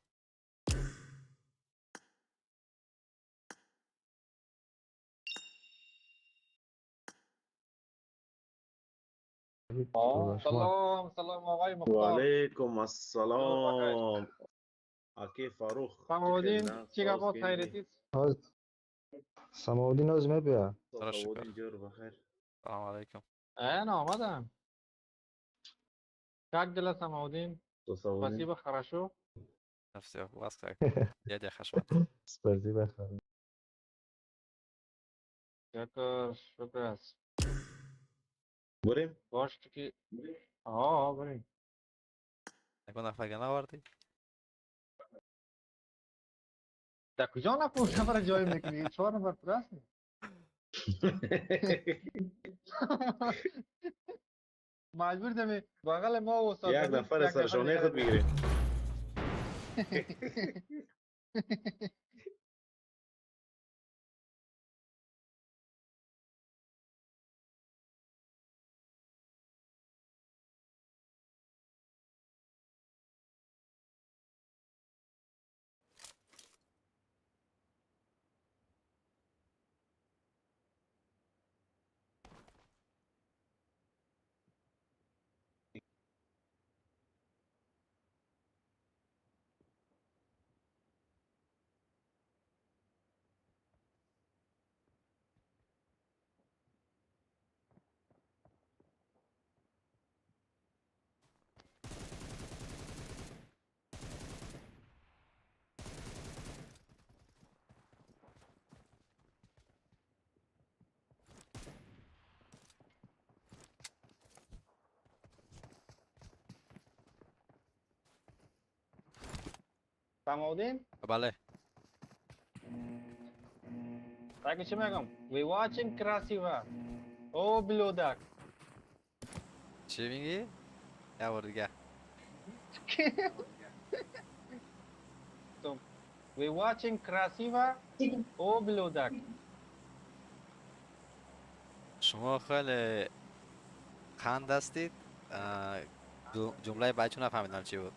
J: سلام سلام آقای مختار.
K: وعلیکم السلام. اکی فاروق.
J: فهمودین چی گپا خیریتیز؟
D: سماودین از بیا.
C: سلام علیکم.
J: انا آمدم. Как дела, Самаудин? Спасибо, хорошо.
C: Все, вас как? Дядя Хашмат.
D: Спасибо, хорошо.
J: شکر است.
I: بریم؟
J: باش که آه بریم.
C: نکن نفر نآوردی؟
J: در کجا نفر جای میکنی؟ 4 نفر پر است. مجبور دمی بغل ما و
I: یک نفر سرشانه خود میگیریم.
J: سماودین؟
C: بله.
J: Так چی میگم؟ We watching красиво. او بلودک.
C: چی میگی؟ یه بار دیگه.
J: We watching красиво. او بلودک.
C: شما خیلی خند هستید. جمله بعدشو نفهمیدم چی بود.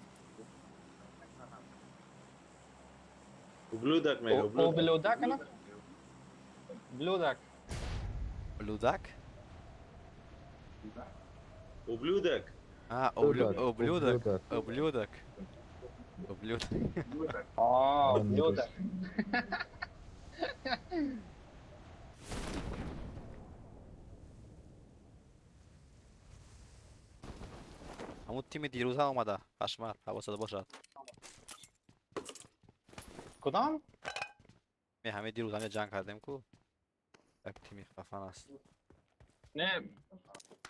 I: Ублюдок میگه.
J: او بلودک نه؟ بلودک.
C: بلودک؟
I: Ублюдок.
C: آه ублюдок. Ублюдок. Ублюдок.
J: آه ублюдок.
C: همون تیم دیروز هم اومده. پشمال حواست باشد.
J: کدام؟
C: می همه دیروز همه جنگ کردیم کو. یک تیمی خفن است.
J: نه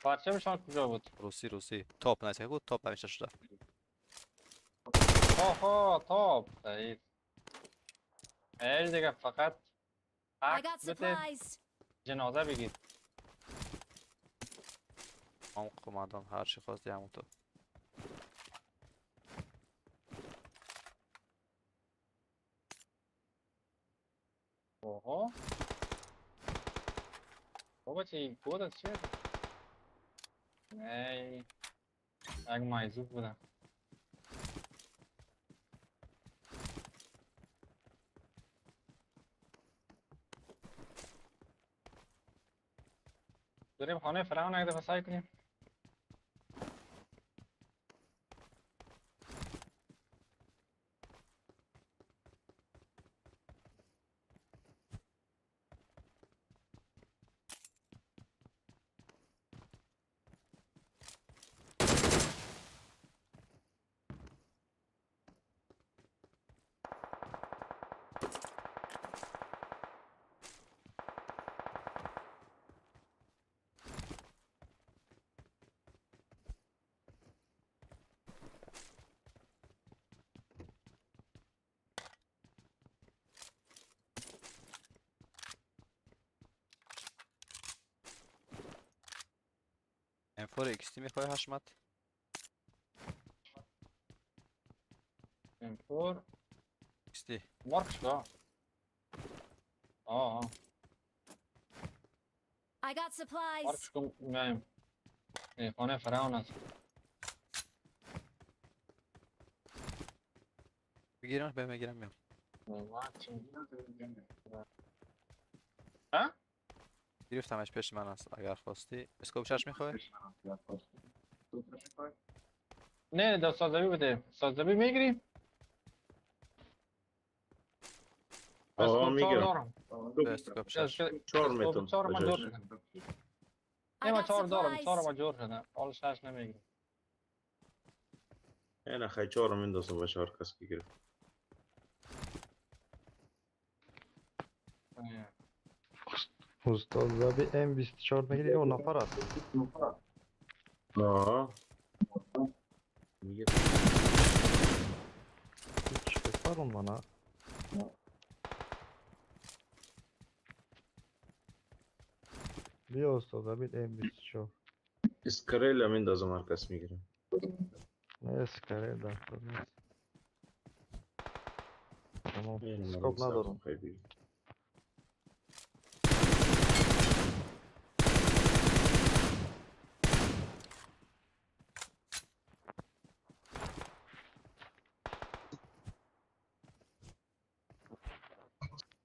J: پرچمشان کجا بود؟
C: روسی روسی توپ نه بود توپ همیشه شده.
J: آها توپ صحیح. ای دیگه فقط عکس بده جنازه بگیر.
C: هم قماندان هر چی خواستی همون تو.
J: آها بابا چی بود از چیه؟ نه یک مایزوب بودم. بریم خانه فرعون یک دفعه سعی کنیم.
C: M4 XT میخوای حشمت؟
J: M4
C: XT
J: مارکش کا؟ آه
B: I got supplies.
J: مارکش کن میایم. خانه فرعون است.
C: بگیرم به میگیرم میام.
J: ها؟
C: گرفتمش پیش من است اگر خواستی. اسکوپ چش میخوای؟
J: نه در سازبی بده. سازبی میگیری؟
I: آقا میگیرم.
C: اسکوپ 6.
I: 4 میتونم.
J: 4 من جور شدم.
B: I
J: نه من
B: got
J: 4 دارم، 4
B: supplies.
J: من جور شدم. حالا 6 نمیگیرم.
I: نه خیلی 4 میندازم باشه هر کس بگیره.
D: استاد زبی M24 میگیری او نفر است.
I: آه میگه
D: چه فرون مانا. بیا استاد زبی M24.
I: اسکریل میندازم هر کس میگیره.
D: نه اسکریل در کار نیست. تمام. اسکوپ ندارم.
I: خیلی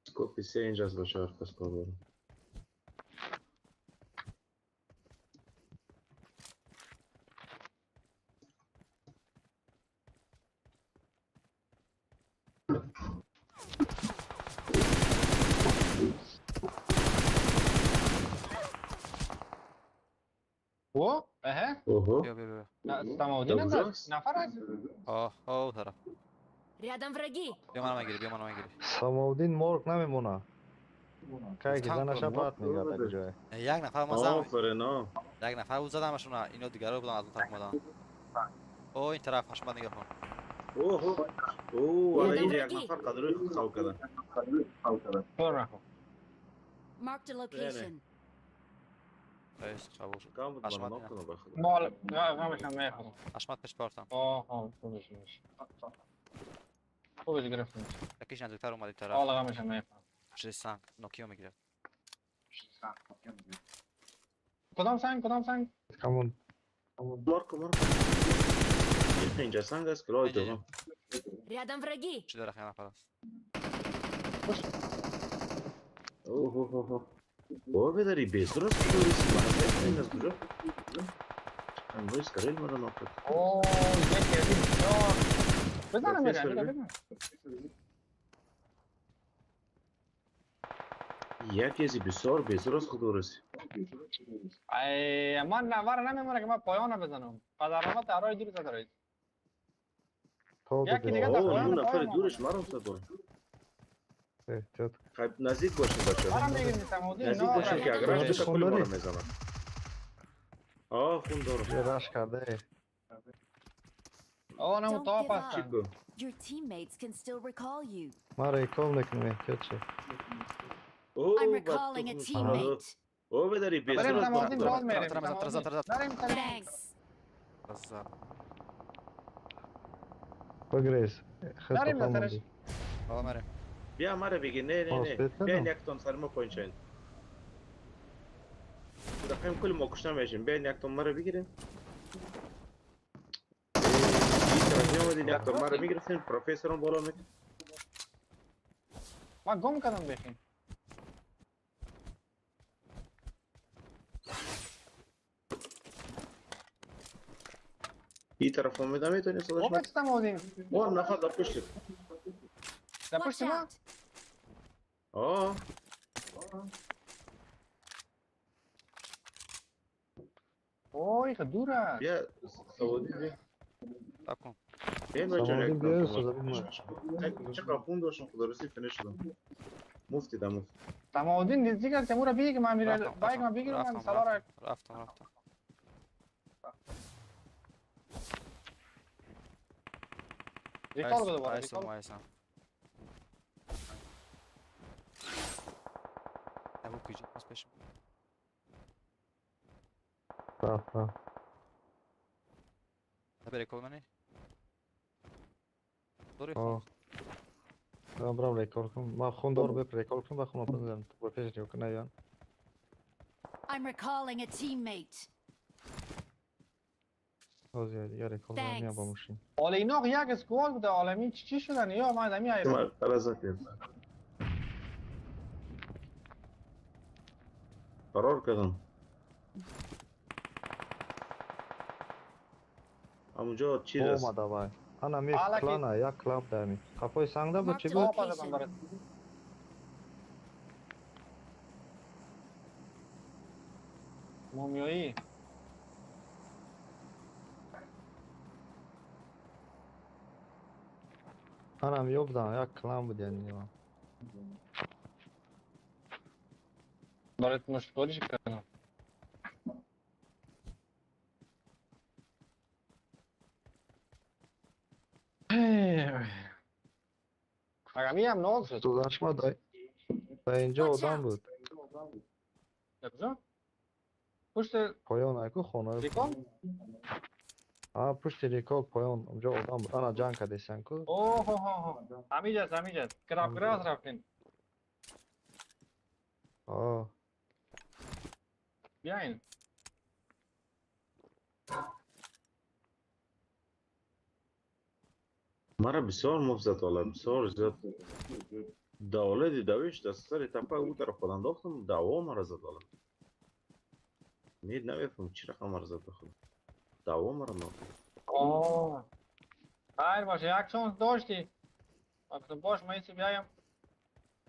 I: اسکوپ 3 اینجاست باشه هر کس کار داره.
J: او اها
I: اوه
C: بیا بیا بیا.
J: نه سماودین
I: کجاست؟
J: نفر است.
C: آه آه طرف.
B: Рядом враги.
C: بیا منو میگیری، بیا منو میگیری.
D: سماودین مرغ نمیمونه. کی که
C: گفتم
D: زنش
C: که
D: بعد میگه تا جای.
C: یک نفر ما زدم.
I: آفرین آه.
C: یک نفر بود زدمشون، اینا دیگه رو بودن از اون طرف اومدن. او این طرف حشمت نگاه کن.
I: اوه اوه آره اینجا یک نفر قدروی خود خو کردن.
J: برو نکن.
B: Marked a location.
C: رئیس قبول شد.
I: کام بود
C: حشمت
I: من
C: نه.
I: نکنم بخدا.
J: مال غمش هم میخورم.
C: حشمت پیش پارتم.
J: آه آه خوبش میشه. خوبش گرفتم.
C: یکیش نزدیکتر اومد این طرف.
J: حالا غمش هم میخورم.
C: پشت سنگ نوکیو میگیره.
J: کدام سنگ کدام سنگ؟
D: همون
I: مارکو مارکو یک اینجا سنگ است که راه دوم.
B: Рядом враги.
C: چی داره خیلی نفر است.
I: اوه اوه اوه اوه بداری بیزور است که دوری سیمان این از کجا؟ امروز اسکریل مرا ناکد.
J: اوه یکی از این بسیار بزنم میگم
I: پروفسور
J: بزنم.
I: یکی از بسیار بیزور است خود درست.
J: ای من نور نمیمونه که من پایان بزنم. پدرامت در راه دور زده رایت.
D: تا
J: یکی دیگه در
I: اوه
J: پایان
I: اون نفر
J: پایان
I: دورش مرا افتاد.
D: احتیاط.
I: خب نزدیک باشین بچه‌ها.
J: منم میگیریم سماودین.
I: نزدیک باشین که اگر
D: داری
I: رشت
D: خون
I: کل ما
D: داری؟
I: رو میزنم. آه خون دارم.
D: یه رش کرده.
J: آه نه
B: Don't
J: تا
B: give
J: پس.
B: up.
I: چیکو
B: Your teammates can still recall you.
D: من ریکال میکنم احتیاط شه.
I: اوه
B: I'm recalling a teammate.
I: اوه بداری بیزور
J: بریم
I: است
J: سماودین باز میریم.
C: ترم، ترم، ترم،
J: نریم سماودین.
B: Thanks.
C: رزا.
D: بگریز. خط
J: نریم
D: خون
J: نظرش.
D: ماندی.
C: آقا مریم.
I: بیا مرا بگی نه نه
D: آه،
I: نه
D: بهتره.
I: بیاین یک تون سر ما پایین شاین. دقیقا کل ما کشته میشیم. بیاین یک تون مرا بگیریم. این طرف می‌آمدین، یک تون مرا میگرفتین پروفسورم بالا میکرد.
J: من گم کردم بخین.
I: این طرف اومده میتونی صداش
J: او بچ سماودین.
I: اون نفر در پشت.
J: در
B: Watch
J: پشت ما.
B: out.
I: آه
J: اوه خیلی دور است.
I: بیا سعودی بیا.
C: تاپ کن.
I: بیا بچه‌ها،
D: سعودی
I: یک
D: بیا،
I: تون
D: سعودی
I: مرا. چقدر خون داشتم خدا رسی فینیش شدم. مفتی دم مفت.
J: سماودین نزدیک است امورا بگی که من میره
C: رفتم،
J: بایک من بگیرم من
C: رفتم،
J: سوار
C: رفتم رفتم.
J: ریکال بده دوباره
C: وایسا
J: ریکال.
C: وایسا. ابو کجا باز پیش.
D: رفت رفت.
C: بری کول منی. دوری
D: آه. من برم ریکال کنم. من خون دار بپ ریکال کنم و خون بزنم. تو پیش ریکال کنم یا.
B: I'm recalling a teammate.
D: باز یه دیگه ریکال کنم میام با
B: Thanks.
D: ماشین.
J: حالا اینا یک اسکواد بوده عالمی چی چی شدن یا من دمی
I: مرا زدیم. فرار کردم. همونجا چیز است.
D: اومده وای. انا می
J: حالا که-
D: کلانا یک کلاب دمی. قفای سنگ ده بود
B: Marked
D: چی
B: a
D: بود؟
J: آه پس برات. مومیایی.
D: منم یوبدم یک کلام بود یعنی
J: برات مشغولی کنم. اگه هم ناز شد.
D: تو داشت ما اینجا آدم بود.
J: کجا؟ پشت
D: پایان اگه خانه
J: ریکال؟
D: آه پشت ریکال پایان اونجا آدم بود. انا جنگ کردیسن کو.
J: اوه هو هو همیجاست همیجاست. کراب کراس رفتین.
D: آه
J: بیاین.
I: مرا بسیار مفزد والا بسیار زیاد دولت دویش در سر تپه او طرف خود انداختم دعوا مرا زد والا نید نمیفهم چی رقم مرا زد بخود دعوا مرا ناخد.
J: آه خیر باشه یک شانس داشتی گفتم باش من ایسی بیایم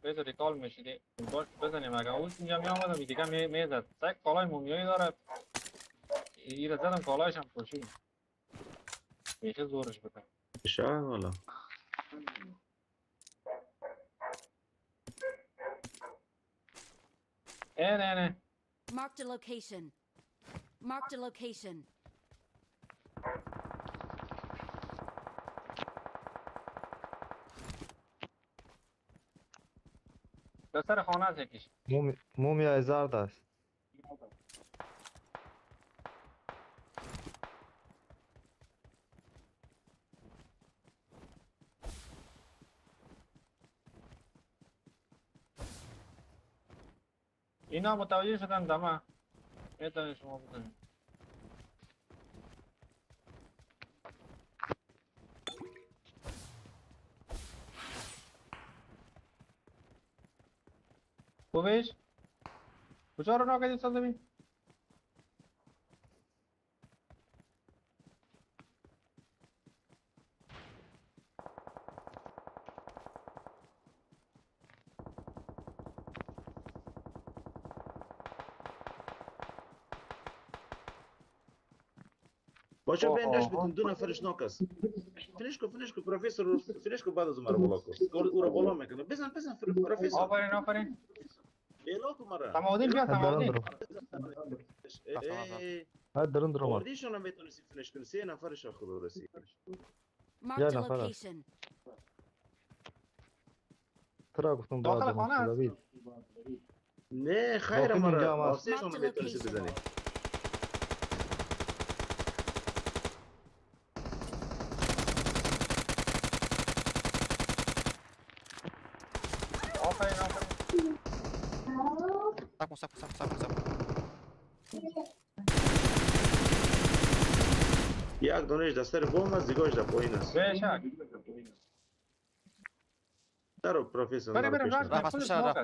J: بیز ریکال میشیدی باش بزنیم اگر اون اینجا می آمدم دیگه میزد سگ کالای مومیایی داره ایره زدم کالایش هم پوشید بیخی زورش بکن
I: شاید والا
J: نه نه
B: Marked a location. Marked a location.
J: در سر خانه است یکیش.
D: مومیای زرد است.
J: اینا متوجه شدن دمه میتونید شما بزنید. خوبیش؟ کجا رو ناکردی سازمی؟
I: باشه بین بتون دو نفرش ناکس. فینیش کو فینیش کو پروفسور فینیش کو بعد از مرا بالا کو. او را بالا میکنه. بزن بزن پروفسور.
J: آفرین آفرین.
I: بالا کو مرا.
J: تماودین بیا تماودین.
D: ها درون درون.
I: آوردیشون هم میتونستی فینیش کنی. سه نفرش خدا رسید.
B: Marked a location.
D: ترا گفتم
J: داخل خانه است.
I: نه خیر مرا. سه میتونستی بزنی.
J: آفرین آفرین.
C: سب سب سب سب سب.
I: یک دانش در سر بوم است دیگهش در پایین است.
J: بیشک.
I: درو پروفسور.
J: بریم بریم
C: رفت پس رفت.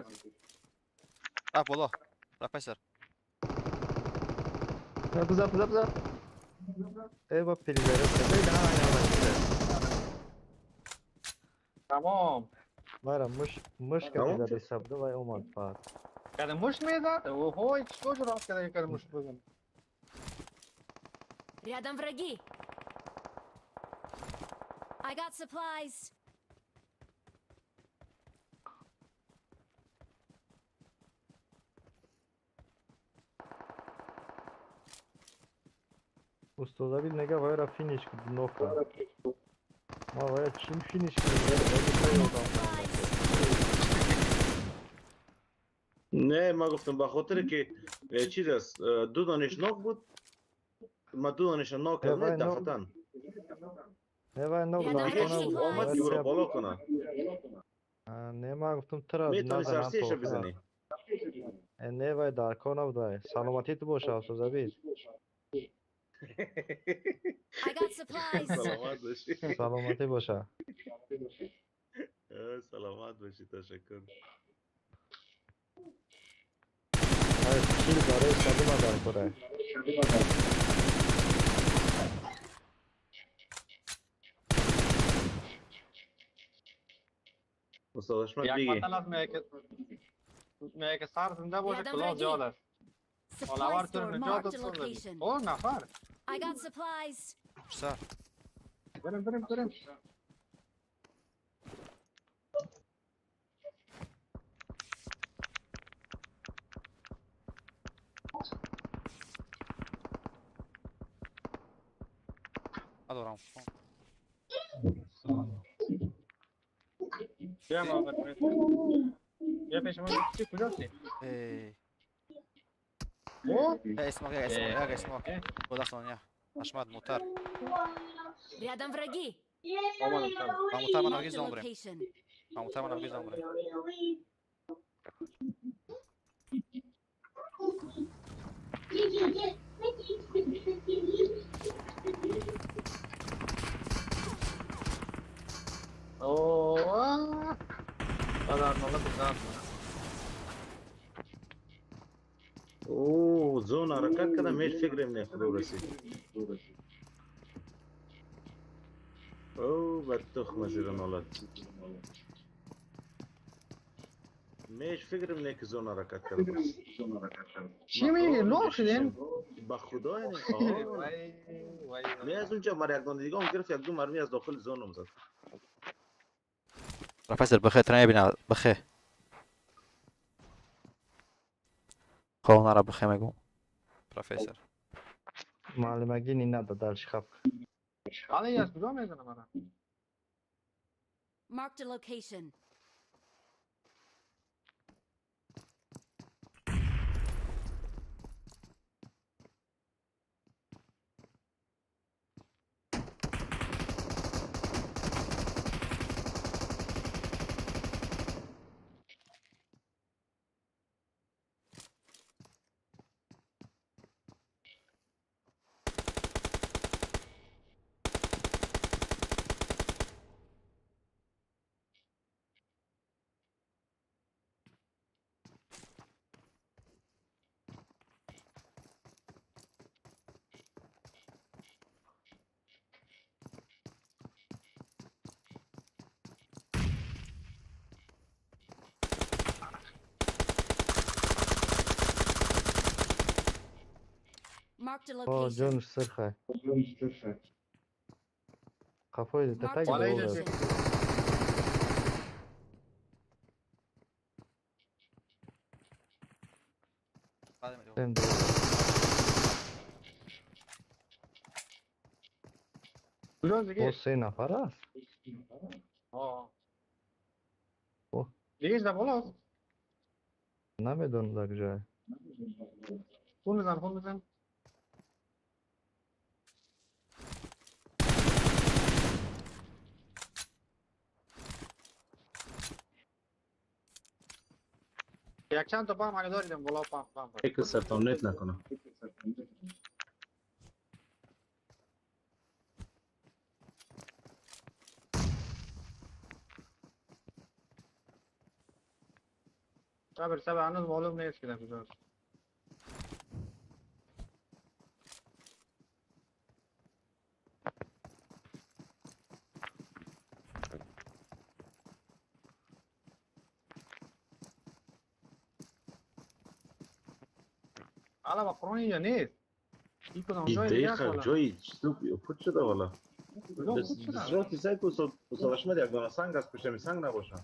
C: رفت بالا. رفت پسر.
D: بزن بزن بزن. ای با پلیزره بزن.
J: تمام.
D: مرا مش که زده سبده وای اومد پار.
J: کده مش میزد؟ اوه چطور راست کده که مش بزن.
B: Рядом враги. I got supplies.
D: استاد بیل نگه وای را فینیش کن نوکا. ما وای چیم فینیش کن.
I: نه ما گفتم به خاطر که چیز است دو دانش ناک بود ما دو دانش ناک کردم دفعتاً.
D: نه وای ناک
I: دیگه آمد که او را بالا کنه.
D: نه ما گفتم ترا
I: میتونی سرسیش بزنی.
D: نه وای در کار نبود. سلامتی تو باشه استاد بیل.
B: I got supplies.
I: سلامت باشی.
D: سلامتی باشه.
I: سلامت باشی تشکر.
D: کیل برای شدی در خوره.
I: استاد اشمت
J: یک
I: بگی.
J: مثلا از میگه که سر زنده باشه کلاه زیاد است.
B: Supply
J: حالا تو
B: store
J: نجات
B: marked a
J: داد.
B: location.
J: او نفر.
B: I got supplies.
C: سر.
J: بریم بریم بریم.
C: ندارم.
J: بیا ما بریم. بیا پیش ما. چی کجاستی؟
C: ای.
J: او
C: اسمك يا اسمك يا اسمك خدا ثانية اشمد موتر.
B: Рядом враги.
J: آمدم سلام.
C: موتر من
B: Marked
C: نگیز
B: a
C: زامبریم.
B: location.
C: موتر من نگیز زامبریم.
J: اوه هذا الله بزنان.
I: او زون حرکت کردم، هیچ فکرم نه خدا رسید. او بد تخم زیر نالت. میش فکرم نه که زون حرکت کردم.
J: چی میگی؟ لوک شدین؟
I: با خدا یعنی.
J: وای وای.
I: نه از اونجا مرا یک دانه دیگه هم گرفت، یک دو مرمی از داخل زونم زد.
C: پروفسور بخیر ترن ببینه بخیر. خب نرا بخیر میگم. پروفسور.
D: معلمگی نی نداد درش خب.
J: حالا از کجا میزنه مرا؟
B: Marked a location. Marked a
D: او
B: location.
D: جونش سرخه. قفای
B: Marked
D: تتگ
B: a
J: بالای
D: دوره.
B: location.
D: دیم دوره.
J: کجا دیگه؟
D: او سه نفر است.
J: آه.
D: اوه.
J: دیگه در بالاست.
D: نمیدونم در جای.
J: خون بزن خون بزن. یک چند تا پام اگه داریدم بالا پام پام.
I: یک سرتام نت نکنه.
J: صبر صبر، هنوز معلوم نیست که در کجاست. حالا با قرآن اینجا نیست. این کدام جای دیگه است
I: دیگه
J: والا.
I: جایی چطور پوچ شده والا.
J: کجا خوب شده؟
I: دسترات سعی کو استاد احمد یک دانه سنگ از پشت می سنگ نباشه.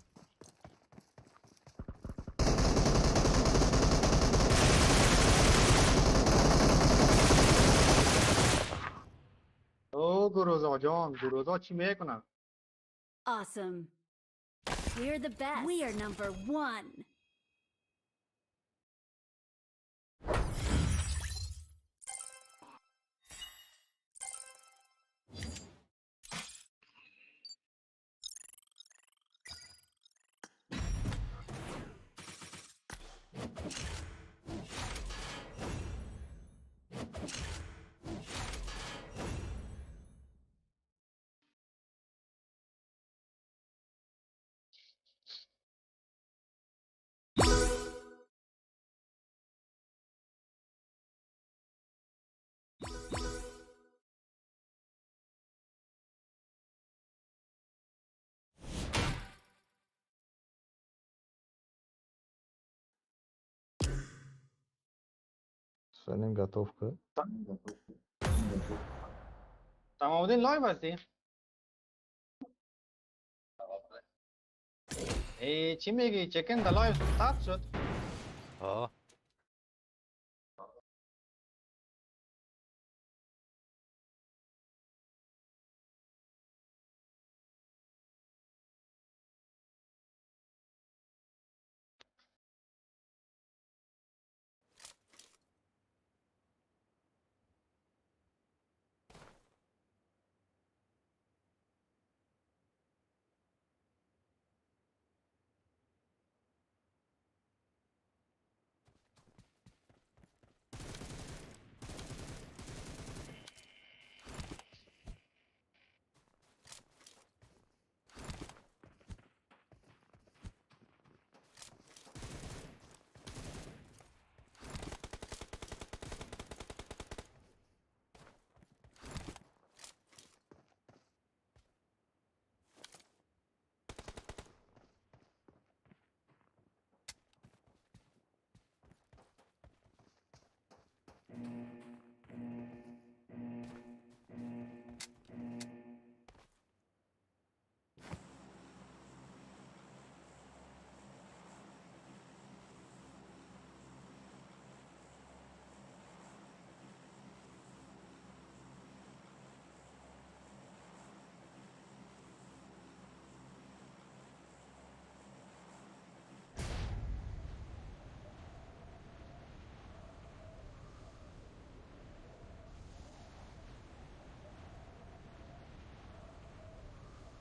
J: او گروزا جان، گروزا چی میکنه؟
B: Awesome. We're the best. We are number one.
D: سلیم готов که.
J: تمام live هستی؟ ای چی میگی؟ چکن در live ثبت شد.
C: آه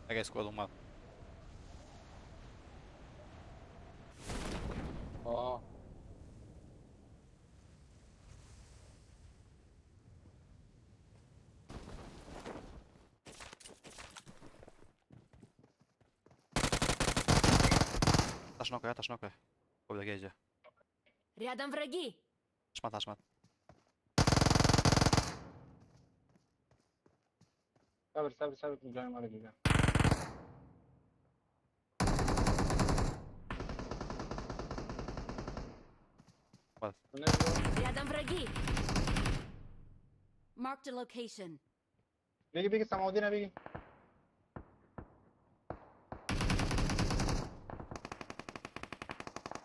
C: اگه squad اومد.
J: آه
C: تشناکه تشناکه. خب دیگه اینجا.
B: Рядом враги.
C: حشمت حشمت.
J: صبر صبر صبر جای ما رو دیدم.
B: Рядом враги. Marked a location.
J: بگی بگی سماودی بگی.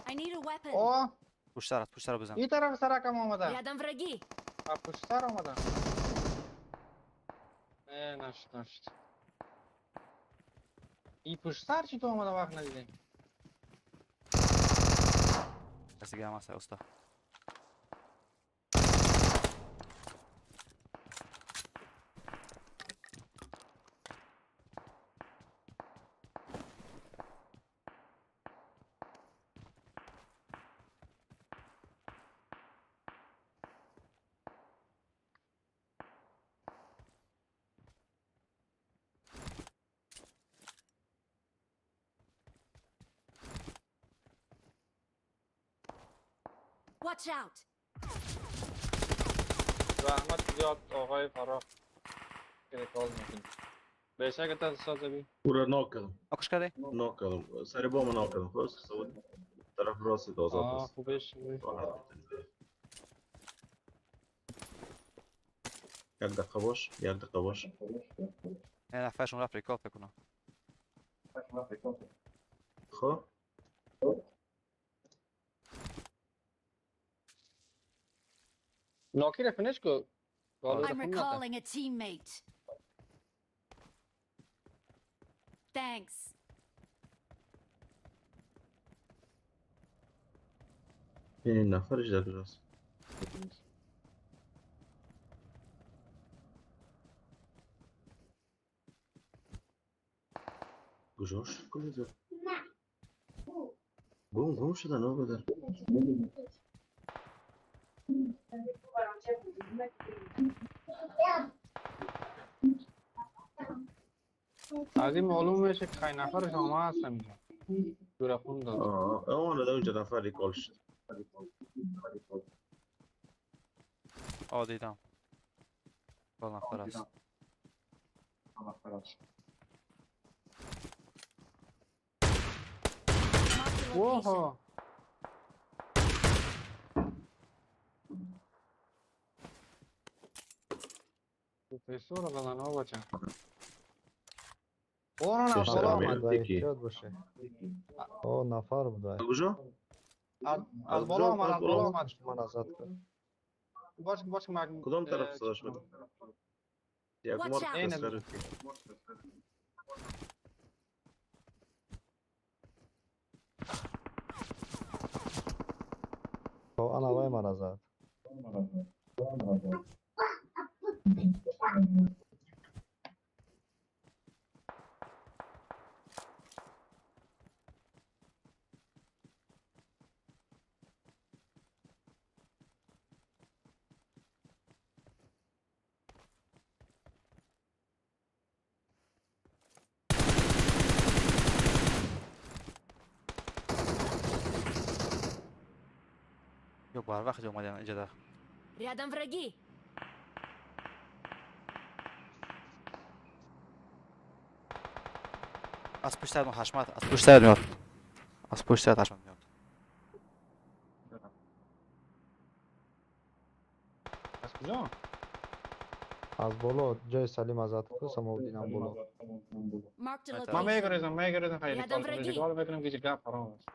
B: I need a weapon.
J: اوه
C: پشت سرت پشت سر بزن.
J: این طرف سرکم آمده.
B: Рядом враги.
J: پشت سر آمده. نشد نشد. این پشت سر چی تو آمده وقت ندیدیم.
C: کسی دیگه هم هست استا.
B: Watch out.
J: رحمت زیاد آقای فراخ که recall میکنی. بهشک تا سازبی.
I: او را knock کردم.
C: knock ش کردی؟
I: knock کردم. سر بام knock کردم. خب طرف راست آزاد است.
J: خوبش.
I: یک دقیقه باش، یک دقیقه باش.
C: نه نفرشون رفت recall فکر کنم.
I: خب
J: ناکی رو finish کو.
B: I'm recalling a teammate. Thanks.
I: این نفرش در کجاست؟ کجاش کجا؟ گم گم شدن آقا در.
J: از این معلوم میشه که خیلی نفرش آمده هستم اینجا. دور خون داد.
I: آه اون اونجا نفر recall شد.
C: آه دیدم. با نفر است.
B: Marked a location.
J: اوه پیسو رو بزن ها بچه. اون نه بالا آمد.
D: احتیاط باشه. او نفر بود.
I: کجا؟
J: از بالا آمد، از بالا آمد.
D: من ازاد کرد.
J: باش باش من
I: کدام طرف صداش بود؟ یک مار تسخر.
D: او انا وای من ازاد.
C: Ё бар вақт омадан иҷода.
B: Рядом враги.
C: Аз пушти сарат Ҳашмат, аз пушти сарат меёд. Аз пушти сарат Ҳашмат меёд.
J: Аз куҷо?
D: Аз боло ҷои Салим азад ку Самовдинам боло.
J: Ман мегурезам, мегурезам, хайр рекол мекунам ки гап ҳаром аст.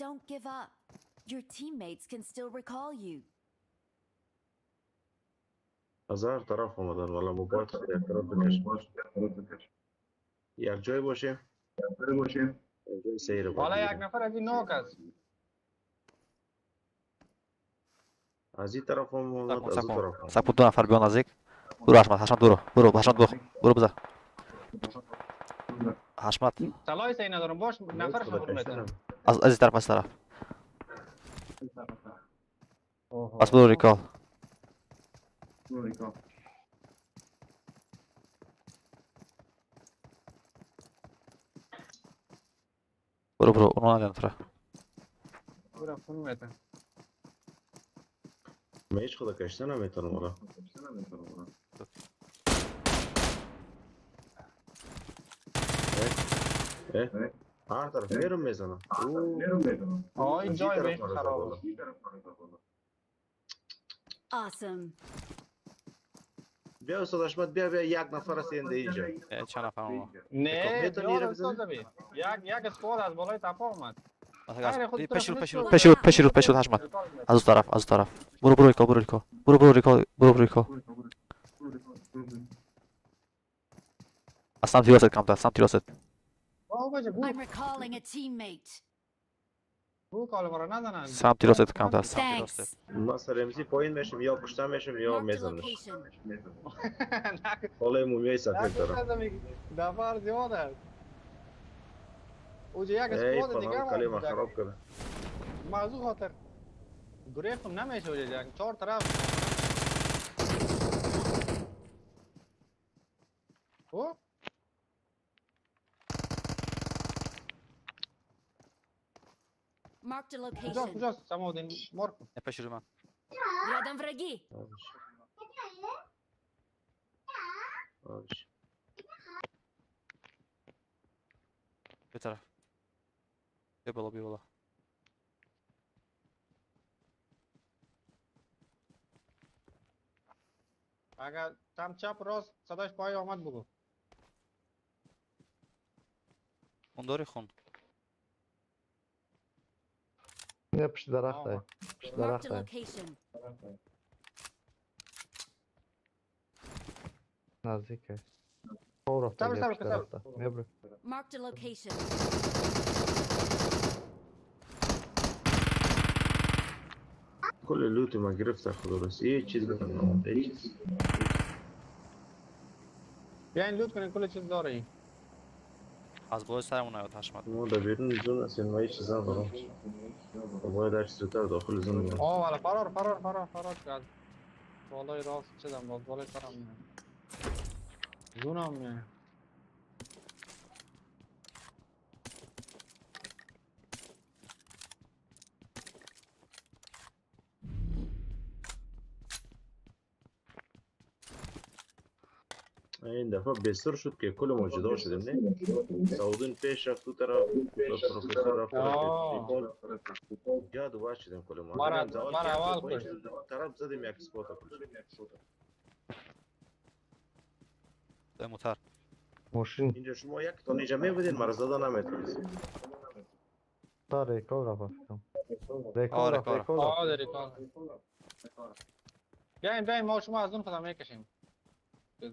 B: Don't give up. Your teammates can still recall you.
I: از هر طرف آمدن والا ما باید یک طرف بکشیم. یک جای باشیم. یک جای سیر
J: والا یک نفر از این ناک است.
I: از این طرف هم آمد، از اون طرف.
C: سکو دو نفر بیان نزدیک. برو حشمت، حشمت برو. برو حشمت برو. برو بزن. حشمت.
J: طلای سعی ندارم باش نفرش رو میتونم.
C: از این طرف، از طرف. پس برو ریکال. برو برو اونو ندارم طرف.
J: برو خون میتونم.
I: من هیچ خدا کشته نمیتونم والا. هر طرف میرم میزنم.
J: آه این جای بهش خراب.
B: Awesome.
I: بیا استاد حشمت بیا بیا یک نفر است اینجا.
C: چند نفر آمد؟
J: نه بیار استاد بی. یک اسکواد از بالای تپه آمد.
C: پیش رو پیش رو پیش رو پیش رو پیش رو حشمت. از اون طرف، از اون طرف. برو برو ریکال، برو ریکال. برو برو ریکال، برو برو ریکال. از سمت راست کم تا سمت راست.
B: I'm recalling a teammate.
C: سمت راست کم تا سمت راست.
I: ما سر امسی پایین میشیم یا کشته میشیم یا میزنم. حالا مومیای سفید دارم.
J: نفر زیاد است. اوج یک اسکواد دیگه هم
I: کلمه خراب کرده.
J: ما از او خاطر گریختم نمیشه اوج یک چهار طرف. او
B: Marked a location.
J: کجاست سماودین مارک.
C: پیش رو من.
B: Рядом враги.
C: به طرف. بیا بالا بیا بالا.
J: اگر تم چپ راست صداش پای آمد بگو.
C: اون داری خون.
D: نه پشت درخت پشت درخت. نزدیکه. رفته پشت درخت. میبره.
B: Marked a location.
I: کل لوت ما گرفت خدا راست. یه چیز گرفتم. هیچ چیز.
J: بیاین لوت کنین کل چیز داره.
C: از بالای سرمون نیاد حشمت.
I: ما در بیرون زون هستیم ما هیچ چیز ندارم. باید هر چیز زودتر داخل زون بیام.
J: آه والا فرار فرار فرار فرار کرد. بالای راست چیزم باز بالای سرم میاد. زونم میاد.
I: این دفعه بسر شد که کل ما جدا شدیم نه؟ سعودین پیش رفت تو طرف، پروفسور رفت طرف جا دوباره شدیم کل ما.
J: مرا اول کشت.
I: طرف زدیم یک سپات کشت.
C: موتر
D: ماشین
I: اینجا شما یک تا اینجا میبودین مرا زده نمیتونست.
D: تا ریکال رفت فکرم. ریکال رفت ریکال.
J: آه ریکال. بیایم بیایم ما شما از اون خودم میکشیم.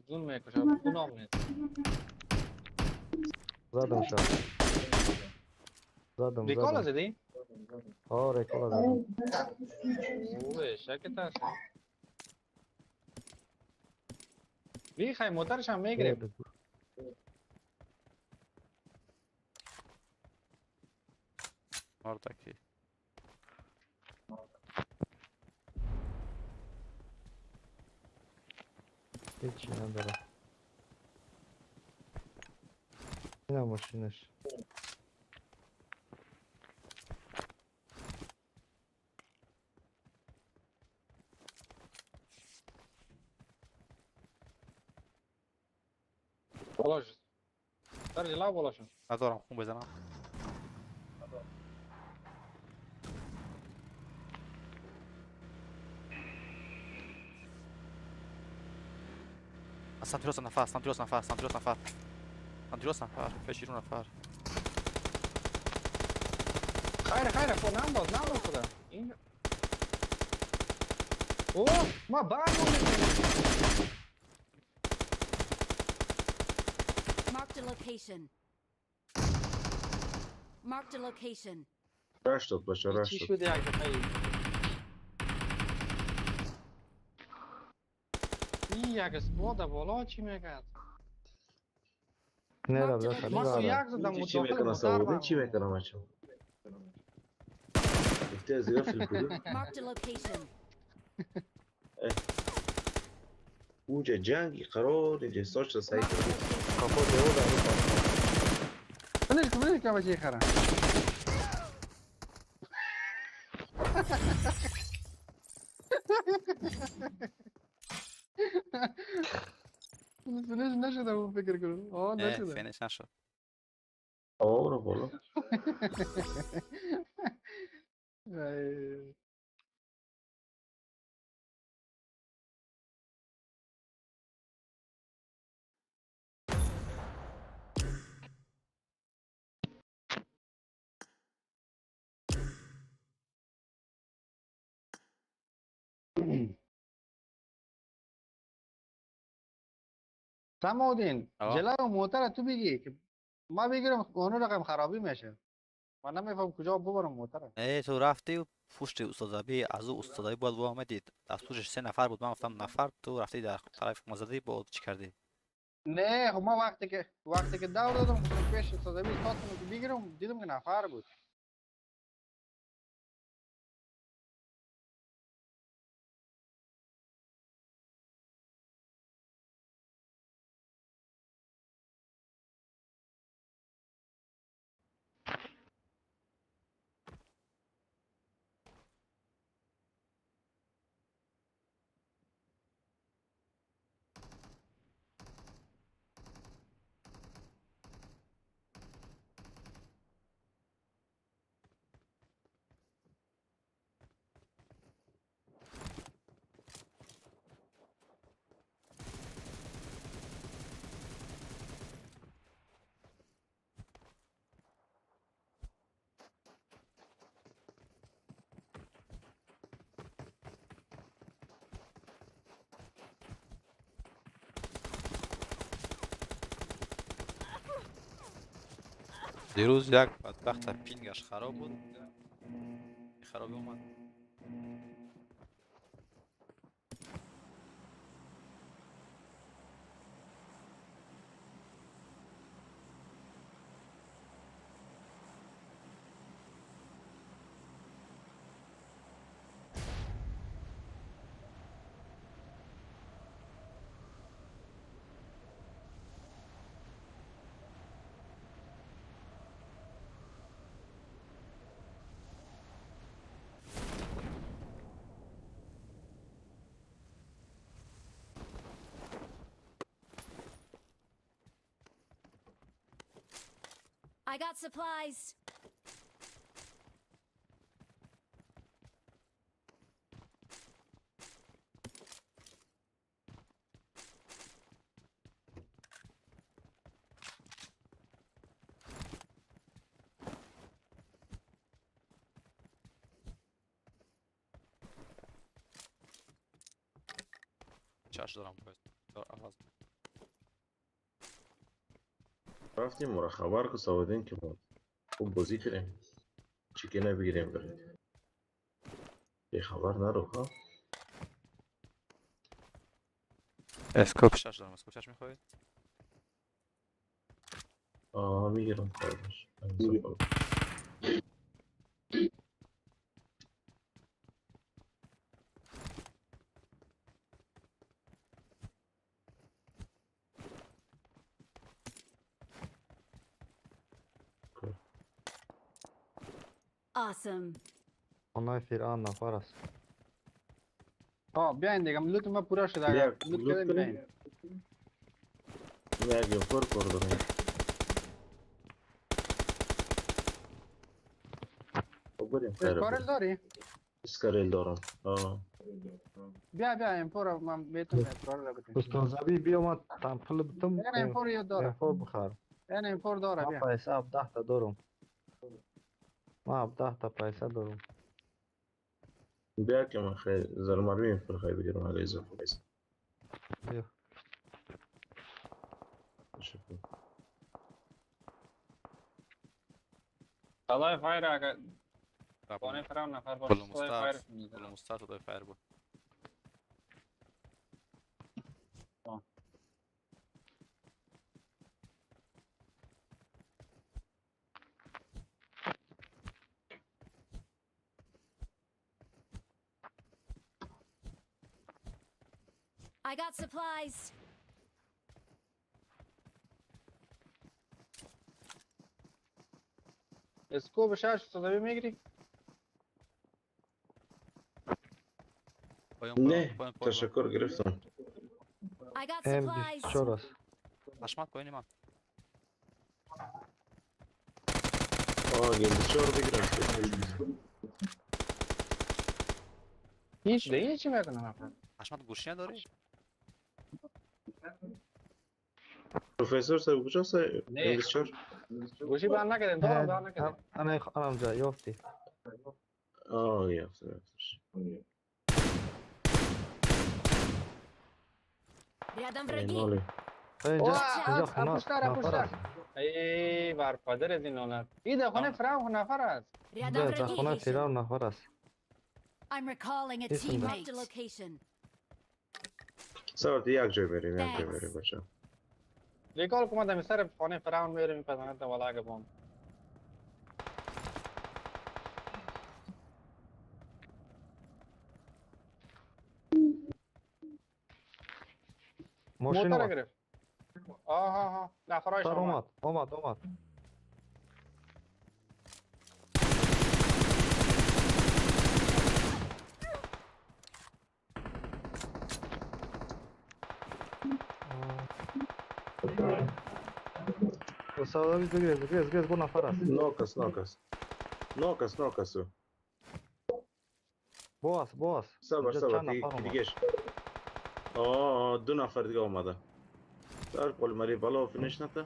J: زون میکشم خونم نیست.
D: زدم شد. زدم.
J: ریکال زدی؟
D: آه ریکال زدم.
J: اوه شکت هست. بیخی موترش هم میگیریم.
C: مردکی
D: هیچی نداره. اینم ماشینش.
J: بالا شد. در جلو بالا شد.
C: ندارم خون بزنم. سمت راست نفر، سمت راست نفر، سمت راست نفر، سمت راست نفر، فشیرون نفر.
J: خیر خیر خب ننداز ننداز خدا. این اوه ما برمون.
B: Marked a location. Marked a location.
I: رش داد باشه رش
J: چی
I: داد.
J: شده یک دفعه این یک اسپاد بالا چی میکرد؟
D: نه رفت خالی
J: ما
D: داره.
J: یک زدم
I: اینجا چی
J: داخل
I: میکنه
J: موتر
I: سعودین چی
J: برم.
I: میکنه بچه؟ گفته از غفل کدوم؟
B: Marked a location.
I: اونجا جنگی قرار اینجا ساچ سعید
B: Marked a location.
D: کاپو دیو داره.
J: ولش کن ولش کن بچه خرم. فینیش نشده اون فکر کنم. آه
C: نه
J: نشده.
C: فینیش نشد.
I: آه برو بالا.
J: ای. سمودین جلو موتر تو بگی که ما بگیرم اونو رقم خرابی میشه. من نمیفهم کجا ببرم موتر.
C: نه تو رفتی و پشت استادابی از او استادابی باید با آمدید. از پشتش 3 نفر بود. من گفتم نفر تو رفتی در طرف ما زدی با چی کردی؟
J: نه خب ما وقتی که دور دادم خب پیش استادابی خواستم که بگیرم دیدم که نفر بود.
C: دیروز یک بدبخت پینگش خراب بود. خرابی اومد.
B: I got supplies.
C: چش دارم باید عوض.
I: رفتیم مرا خبر که سوادین که ما خوب بازی کنیم چیکه نبگیریم بریم یه خبر نرو ها.
C: اسکوپ 6 دارم. اسکوپ 6 میخواید؟
I: آه میگیرم خواهش.
B: Awesome.
D: خانه فرعون نفر است.
J: آه بیاین دیگه لوت ما پورا شده اگر لوت کردیم بیاین.
I: نه پر کار دارم.
J: اسکارل داری؟
I: اسکارل دارم. آه
J: بیا بیا امپور من بهتون اسکارل بدم.
D: استاد زبی بیا ما تمپل بتم.
J: این امپور یاد داره.
D: امپور بخر.
J: این امپور داره بیا.
D: من پیسه 17 تا دارم. من 17 تا پیسه دارم.
I: بیا که من خیلی زرمروی امپور خیلی بگیرم اگه اضافه پیسه.
D: بیا.
I: تشکر.
J: صدای فایر اگه خانه فرام نفر باشه صدای فایر میزنه.
C: مستر صدای فایر بود.
B: I got supplies.
J: اسکوب 6 صدای میگیری؟
I: نه تشکر گرفتم.
B: I got supplies.
D: M24 است.
C: حشمت پایین من.
I: آه M24 بگیرم.
J: هیچ دیگه چی میکنم؟
C: حشمت گوشی نداری؟
I: پروفسور صاحب کجاست؟ M24
J: گوشی بند نکردیم، دارم بند نکردیم.
D: انا انا یافتی.
I: آه یافت یافتش.
B: Рядом враги.
D: اینجا خونه نفر است.
J: ای بر پدر از این لعنت. این در خانه فرعون نفر است.
D: اینجا خانه فرعون نفر است.
B: I'm recalling a teammate. Location.
I: ساعت یک جای بریم، یک جای بریم بچه.
J: ریکال کن دم سر خانه فرعون میریم پزنه تا والا بام.
D: ماشین
J: موتور گرفت. آها ها نفرایش
D: اومد اومد اومد. استاد بگیر بگیر بگیر بو نفر است.
I: ناکس ناکس ناکس ناکس.
D: باز باز.
I: صبر صبر دیگهش. آه دو نفر دیگه اومده. در پولمری بالا فینیش نتا.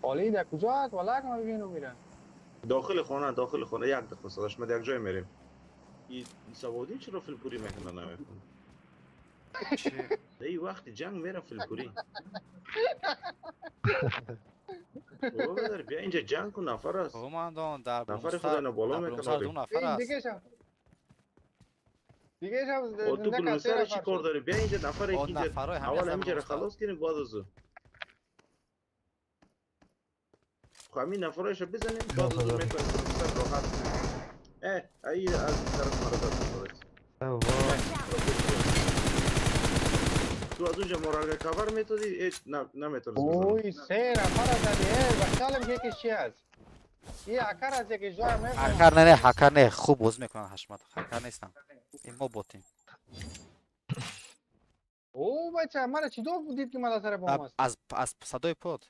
J: عالی در کجا است؟ والا که ما ببینم میرن.
I: داخل خانه داخل خانه یک دقیقه صداش ما یک جای میریم. این سوادی چرا فلپوری میکنه نمیفهم. در این وقت جنگ میره فلپوری. بابا بیا اینجا جنگ کن نفر است.
C: قماندان در
I: نفر خدا نه بالا میکنه.
C: دو نفر است.
J: دیگه شم
I: تو بلوسر چی کار داری؟ بیا اینجا نفر اینجا اول همینجا را خلاص کنیم بعد از او خب همین نفرایش رو بزنیم بعد از او میکنیم بلوسر راحت. اه ای از طرف مرا داد. تو از اونجا مرا کاور میتونی نمیتونی.
J: اوی سه نفر زدی. بخیالم یکی چی است؟ این هکر از یکی جای میفهمم.
C: هکر نه نه هکر نه خوب بازی میکنن حشمت. هکر نیستم. این ما باتیم.
J: او بچه مرا چی دو دید که من سر بام است؟
C: از صدای پاد.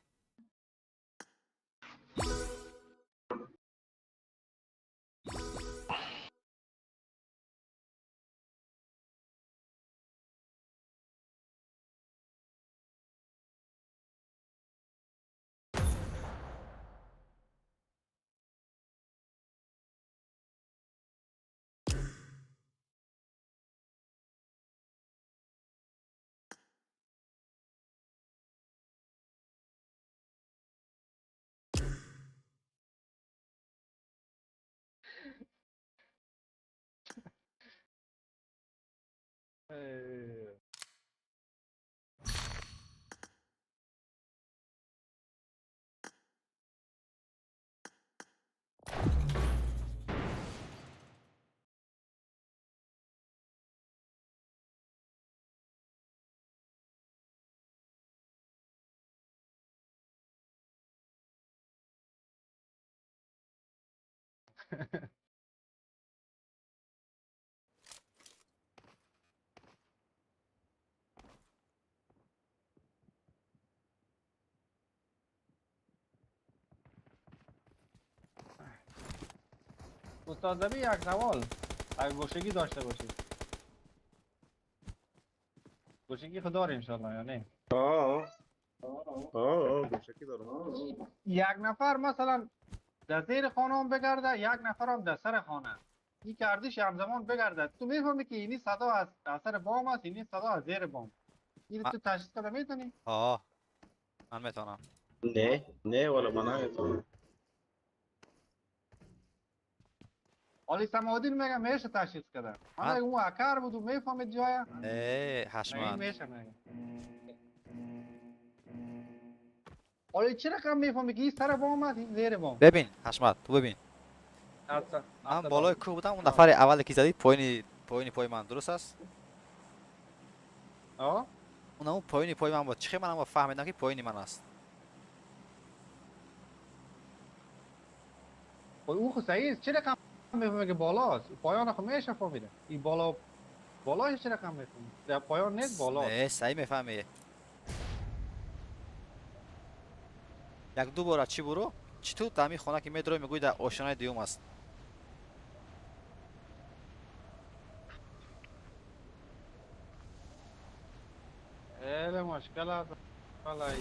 J: استاد زبی یک سوال، اگه گوشگی داشته باشید، گوشگی خود داری انشالله یا نه؟
I: آه آه گوشگی دارم.
J: یک نفر مثلا در زیر خانه هم بگرده، یک نفر هم در سر خانه، این که اردش همزمان بگرده، تو میفهمی که اینی صدا از سر بام است، اینی صدا از زیر بام. این تو تشخیص کرده میتونی؟
C: آه من میتونم.
I: نه نه والا من نمیتونم.
J: حالی سمادین میگم میشه تشخیص کرده. من اگه اون اکر بود و میفهمید جایه.
C: ای حشمان.
J: میشه میگم. حالی چرا رقم میفهمی که این سر بام است این زیر بام؟
C: ببین حشمت تو ببین. من بالای کوه بودم، اون نفر اول که زدی پایینی پای من درست است؟
J: آه
C: اون پایینی پای من بود. چه منم فهمیدم که پایینی من است.
J: او خو صحیح است. چه رقم میفهمه که بالاست؟ پایان خو میشه فهمیده. این بالا بالا چه رقم میفهمی؟ در پایان نیست بالا.
C: نه صحیح میفهمی. یک دو بار چی برو؟ چی تو دمی خونه که میدروی میگوی در آشنای دیوم است.
J: خیلی مشکل است. والله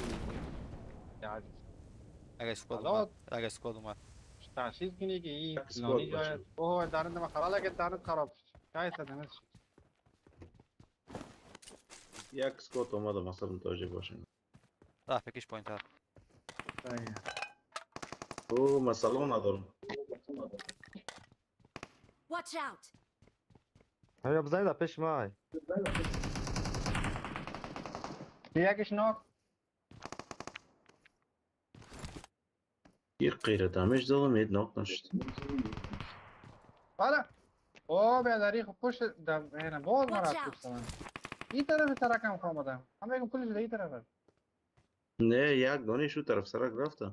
C: اگه سکواد اومد، اگه سکواد اومد
J: تشخیص کنی که این فلانی جای اوه دارند ما خراب که دارند خراب شد. چای صدمه شد.
I: یک سکوات اومد مثلا متوجه باشین.
C: رفت بکش پایین تر.
I: او مثلا ندارم.
B: Watch out.
D: هیا بزنید پیش ما.
J: یکیش ناک.
I: یه غیر دمیج دادم یه ناک نشد.
J: بله. او بیادری خب پشت نه باز مرا پشت من. این طرف سرکم آمدم. هم میگم کلش در این طرف است.
I: نه یک دانه شو طرف سرک رفته.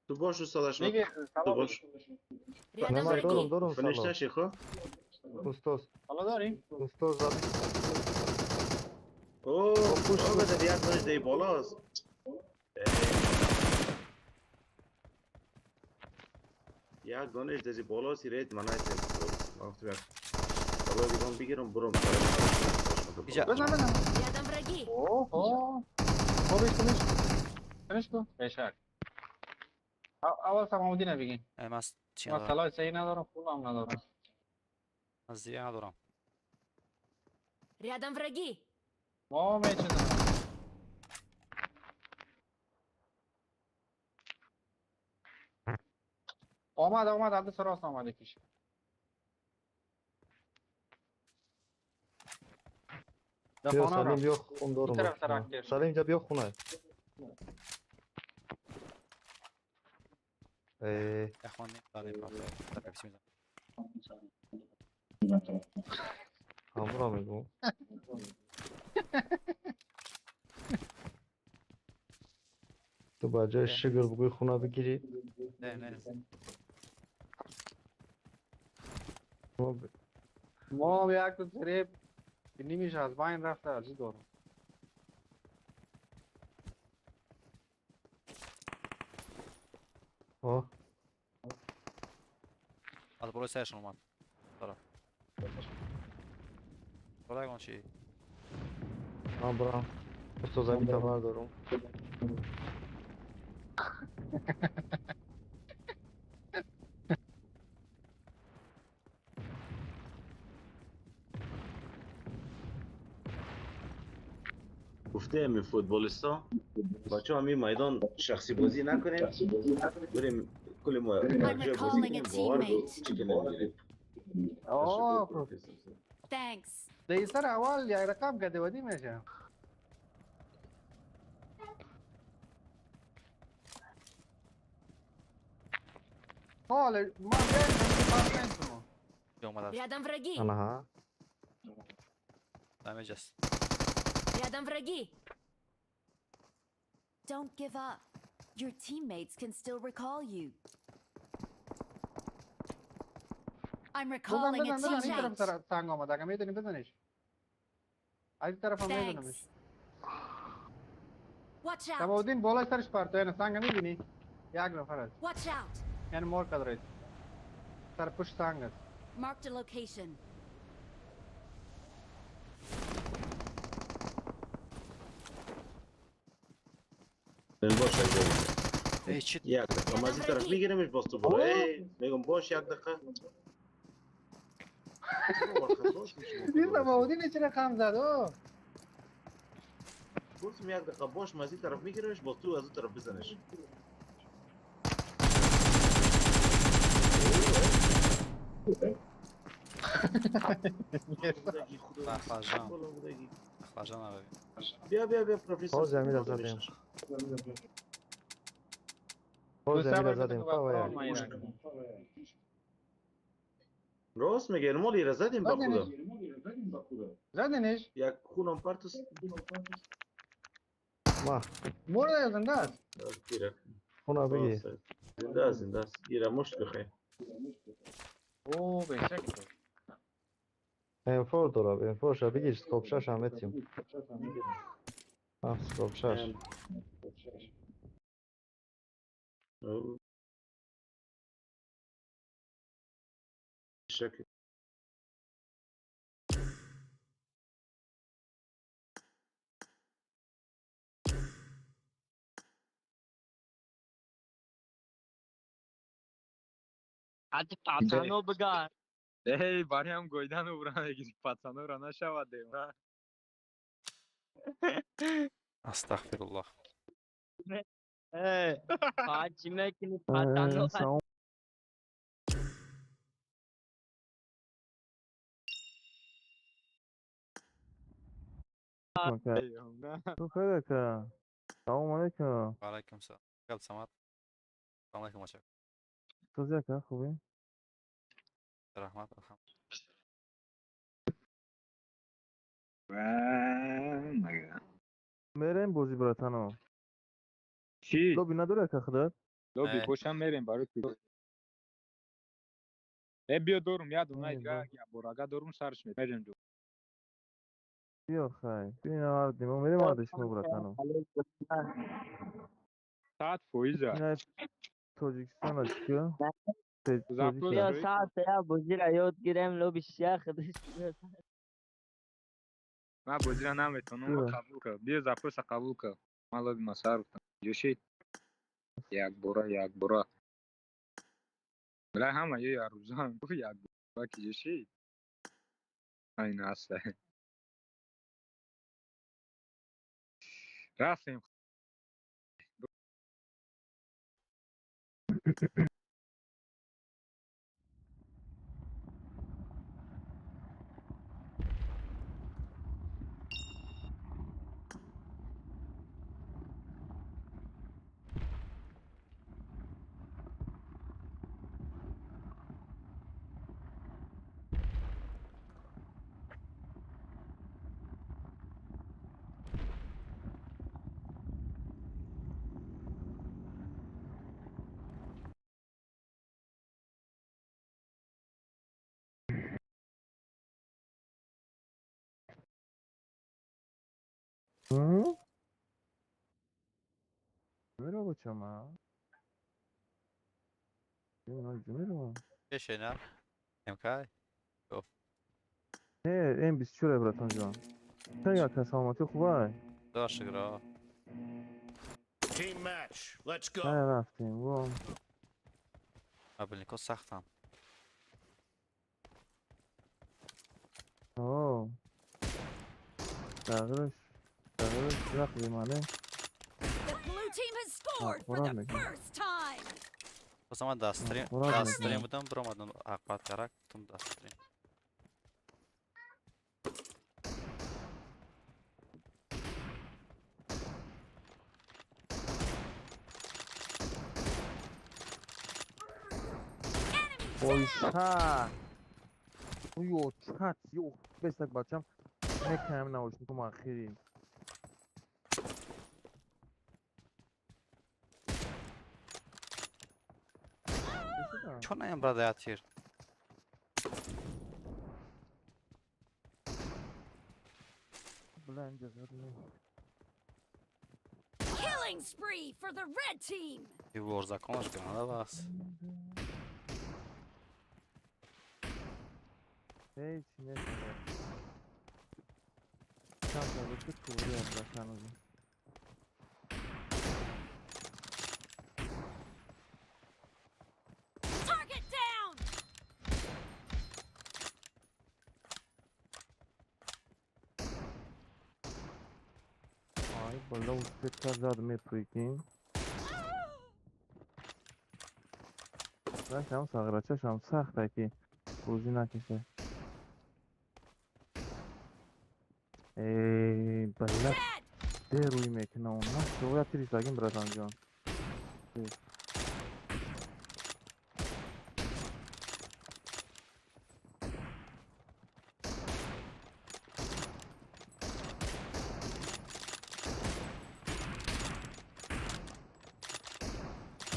I: تو باش استادش. تو باش.
D: نه من دارم
I: فنش نشی خب؟
D: استاد.
J: حالا داریم؟
D: استاد
I: اوه پوش بده یک دانش دی بالاست. یک دانش دی بالاست ریت من نیست. وقتی یک بالا دیگم بگیرم برم.
J: بزن بزن. اوه اوه. خوبش کنش. کنش کن. بشک. اول سماودین بگین.
C: من چی
J: ندارم؟ من سلاح صحیح ندارم، پول هم ندارم.
C: من زیاد ندارم.
B: Рядом враги.
J: ما میچینم. آمد آمد عبد راست آمد یکیش.
D: بیا سلیم بیا خون دارم. سلیم اینجا بیا خونه. همراه میگم. تو با جای شگر بگوی خونه بگیری؟
C: نه نه.
H: ما یک تو زره نیمیش از بین رفته از دارم.
D: آه
C: از بالای سرشون اومد. دارم. بالا کن چی؟
D: من برم. استاد زمین تا بردارم.
I: گفته می فوتبالیستا بچه ها می میدان شخصی بازی نکنیم، بریم کل ما
B: I'm
I: جای بازی
B: recalling
I: کنیم
B: a
I: باور
B: teammate.
I: چی که نمیگیریم.
H: آه
B: Thanks.
H: دی سر اول یک رقم کده ودی میشه. حال ما بیایم شما.
C: اومد است.
B: Рядом враги.
D: آنها
C: دمیج است.
B: Рядом враги. Don't give up. Your teammates can still recall you. I'm
H: بزن
B: recalling a
H: بزن بزن این طرف
B: teammate.
H: سر سنگ آمد اگه میتونی بزنش. از این طرف هم میزنمش.
B: Thanks. Watch out.
H: سباودین بالای سرش پرتو یعنی سنگ میبینی؟ یک نفر است.
B: Watch out.
H: یعنی مار قدرت. سر پشت سنگ است.
B: Marked a location.
I: باش یک
C: ای چی
I: یک دقیقه من از این طرف میگیرمش باز تو برو. ای میگم باش یک دقیقه.
H: این سباودین چه رقم زد او؟
I: گفتم یک دقیقه باش من از این طرف میگیرمش باز تو از اون طرف بزنش.
C: اخلاجان اخلاجان ببین.
I: بیا بیا بیا پروفسور.
D: باز زمین زدیم. باز زمین زدیم.
I: راست میگه ما لیره زدیم با خدا.
H: زدنش؟
I: یک خونم پرتوس.
D: ما
H: مرده یا زنده است؟
D: خونه بگی.
I: زنده است زنده است. گیره مشت بخیر.
J: او به شکل.
D: M4 دارم. M4 شو بگیر. سکوب 6 هم بتیم. سکوب 6.
I: شکل.
K: حتی پاتانو بگار.
L: ای برای هم گویدن رو برای پاتانو را نشود دیم.
C: استغفر الله.
K: پاچمه کنی پاتانو.
F: تو خیلی که سلام علیکم.
C: و علیکم سلام. سلام علیکم بچه.
F: تو که خوبی؟
C: رحمت الحمد.
F: میریم بازی براتانو.
L: چی؟
F: لابی نداره که خودت؟
L: لابی باشم میریم برای تو. ای بیا دورم یادم نه دیگه براگا دورم سرش میریم دو.
F: بیا خیر. بیا هر دیمو میریم آدش مو براتانو.
L: 100%.
F: نه تاجیکستان از کیه؟
K: بیا ساعت یا بازی را یاد گیرم لابی شیخ
L: من بازی را نمیتونم قبول کن. بیا زپرس قبول کن. من لابی مسار گفتم. جوشید. یک بورا یک بورا. بلا همه یه روزان یک بورا که جوشید. این اصله. رفتیم.
H: میرو بچه ما میرو
C: چه نه امکای
H: نه این 24 براتون جان تا تساماتی خوبه
C: داشت گرا
A: Team match. Let's go.
H: نه رفتیم گم
C: ابلنیکو سختم
H: اوه تغییرش وقت بیمانه
B: The blue team has scored for the first time.
C: واسه من دستریم بودم برآمدم عقبت کرک تم دستریم
H: وای یو چت یو بسک بچم نکم نوشتم تو ماخیری
C: چون نیم برادر اتیر
B: Killing spree for the red team.
C: یه ورزکانش کنه بس
H: هیچ نیست چند تا بود که توری هم داشتن
B: Target down.
H: آی بالا اون زد میپریکین هم سغرچش هم سخته که بازی نکشه ای بلا ده روی میکنه اون نه دوباره تیری ساگین براتان جان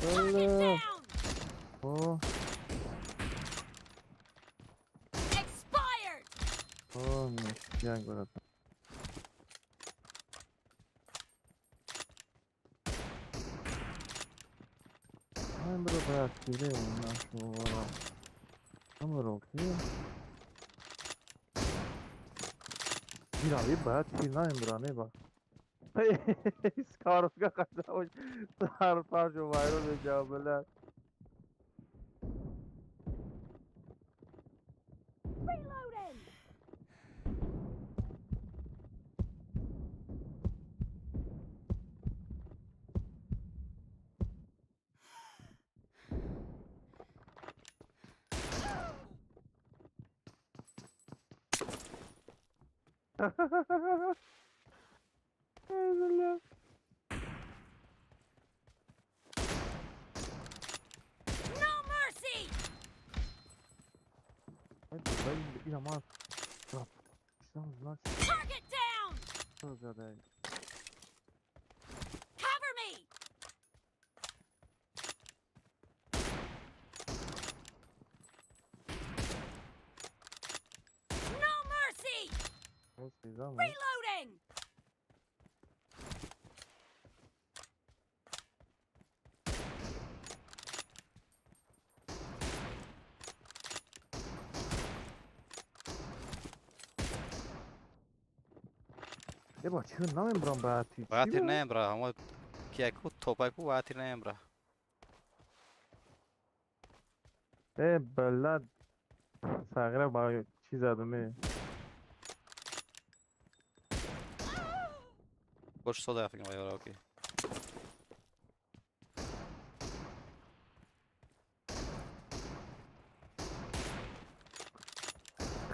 B: Target down.
H: اوه
B: Expired.
H: اوه مشکل براتان من برو باید تیره اون نشو من برو که میرم باید تیر نمیم برا با سکارفگاه قدر سر فرش و وایرو به جواب
B: Reloading. No mercy. Target down. Cover me. No mercy. Reloading.
H: با چرا نمیبرم باید تیر
C: باید تیر نمیبره اما کیکو توپکو باید تیر نمیبره
H: ای بلد صغیره با چی زدم
C: باش صدا فکر کنم اوکی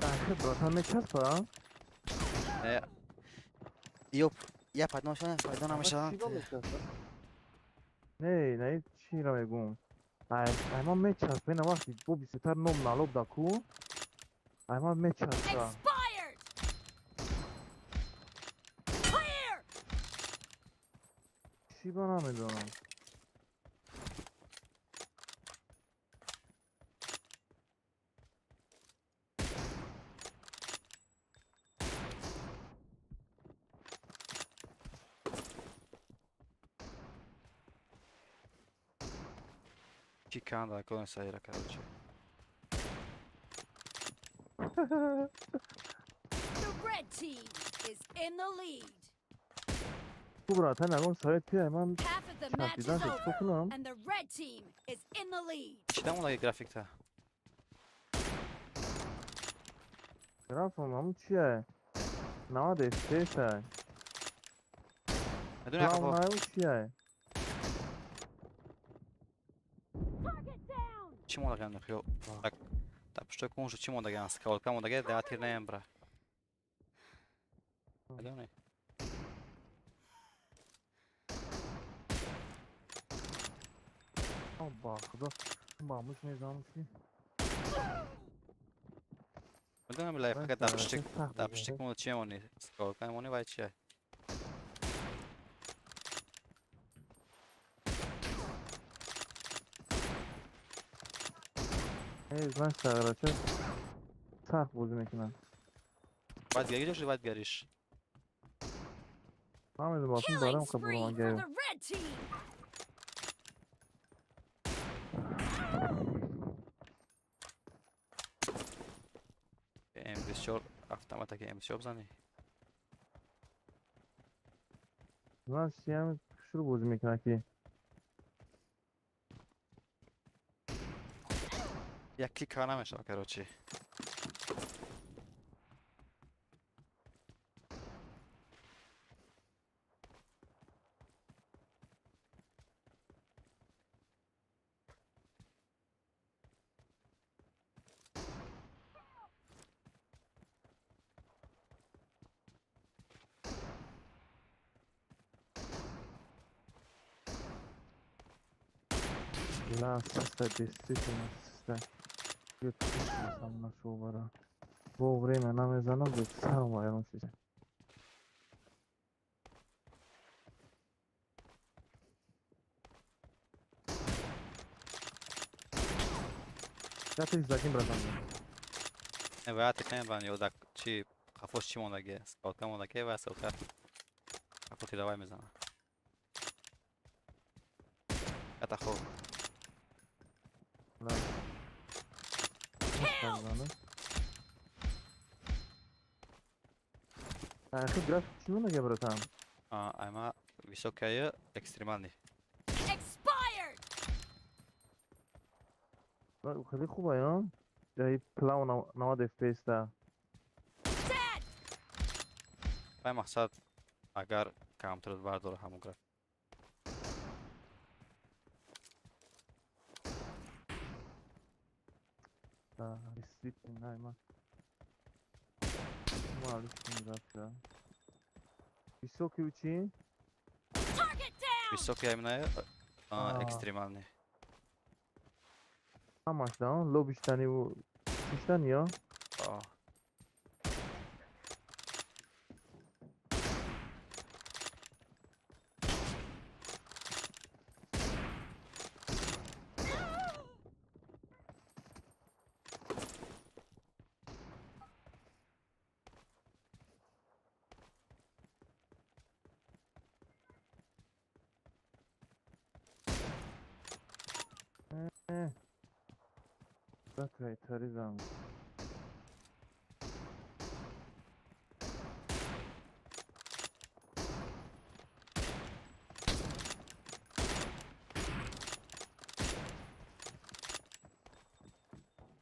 H: آخه براتان میچسبه
C: نه یوپ یه پیدا شده پیدا نمیشه
H: نه نه چی را میگم ایمان میچسبه نه وقتی بو بیشتر نوم نالوب دکو ایمان میچسبه
B: Expired. Clear.
H: چی با نمیدونم
C: Киканда, кон сайра, короче.
B: The red team is in the lead.
F: تو براتن الان سایت تیه من
B: Half of the match is
F: چسبیدن شد
B: over,
F: تو کنم
B: and the red team is in the lead.
C: Чӣ дамодаги графикта?
F: گرافم همون چیه 90 اف ه
C: Медони
F: پلاو
C: ақафо
F: نه اون چیه
B: Target down.
C: чӣ мондагиам нахё? Так, та пуштой кунжу чӣ мондагиам? Скалка мондагия да тир наем бра. Медони?
F: با خدا با موش میزنم چی
C: Медонам лайфхака
F: من
C: да пушти
F: سخت
C: да
F: بزنم
C: пушти кунжу чӣ мемонӣ? Скалка мемонӣ вай чия?
F: ای من سغراچه سخت بازی میکنم
C: Бояд гариш дошти, бояд гариш.
F: من میدونم با
B: Killing
F: دارم که
B: spree
F: برو من
B: for
F: گرم
B: the red team.
C: М24 автомата ки М24 бизанӣ.
F: من سیم شروع بازی میکنم که
C: Як клик кар намешава, короче.
F: لا سسته действительно سسته یه توش نشو برا во время намезанам به سرم وایرون شده Я ты закинь, братан.
C: Не бояд тир намебаранд ё да чи қафош чӣ мондагия? Скалка мондагия ва скалка қафо тиравай мезанад. Ята хоб.
F: لا
B: Killed.
F: اخی گرافیک چی مونده братан?
C: А, ама високая экстремальный.
B: Expired.
F: خیلی خوبه یا؟ جایی پلاو 90 اف پی اس ده
B: Dead.
C: Вай мақсад агар компютерат бардора ҳамон график.
F: Да, действительно, ма. Малишкин графика. Високий учи?
B: Target down.
C: Високая именно
F: А.
C: экстремальный.
F: ҳамаш да лобиштани чиштани ё?
C: А.
F: Трейторизм.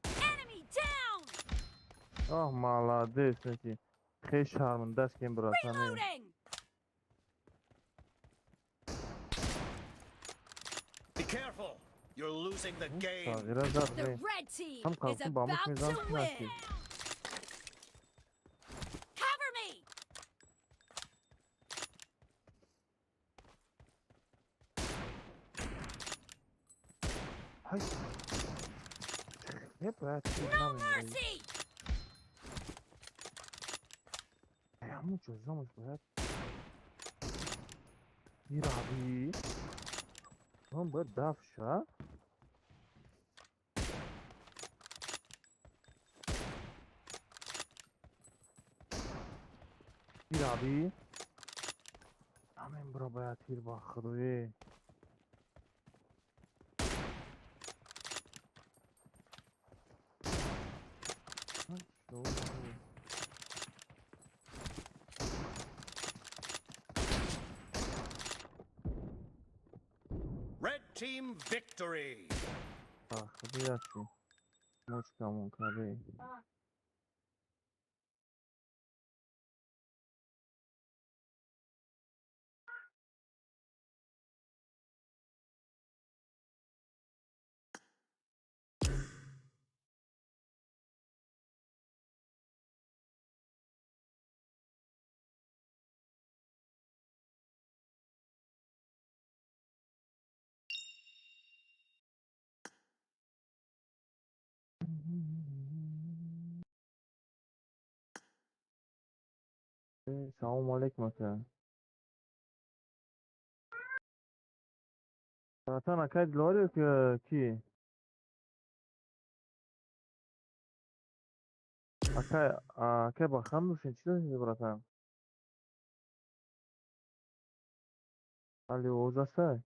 B: Enemy down.
F: Ах, молодец, эти. خیلی شرمنده است که این براتن
B: Reloading.
A: Be careful. You're losing the game.
F: تغییره زد
B: The
F: نه
B: red team
F: هم
B: is
F: کارتون با موش
B: about
F: میزنم
B: to
F: که
B: win.
F: نشی.
B: Cover me.
F: های یه باید چیز
B: No
F: نمی‌دونم.
B: mercy.
F: همون جزامش باید می‌روی هم باید دفع شه می‌روی همین برا باید تیر با خدایی.
A: team victory.
F: خیلی مچکمون کردی. سلام علیکم اکا. براتان اکای دلواری که کی؟ اکای اکای با خم بشین چی داشتی براتان؟ علی اوزاسه.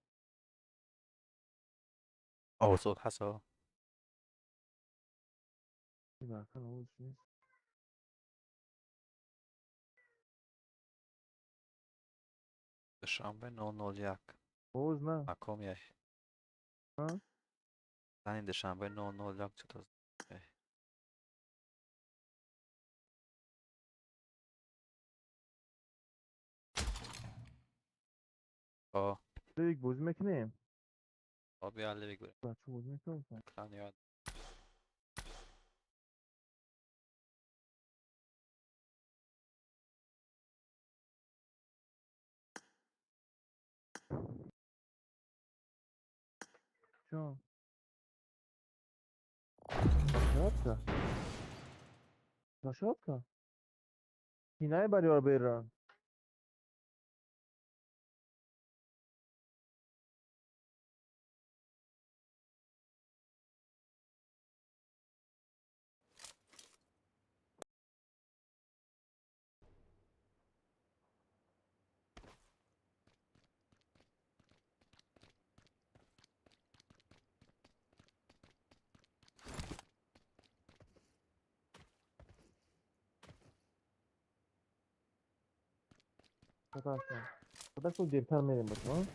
C: او صوت حسا.
F: براتان اوز نیست.
C: دوشنبه 9:01.
F: اوز نه.
C: اکم یه.
F: ها؟
C: زنی دوشنبه 9:01 چطور؟ آه.
F: لیگ بازی میکنیم؟
C: آه بیا لیگ بریم.
F: بچه بازی میکنیم.
C: کلان یاد.
F: چون شاپка. شاپка. اینای باری بیرون. خدا دیرتر میریم بچه.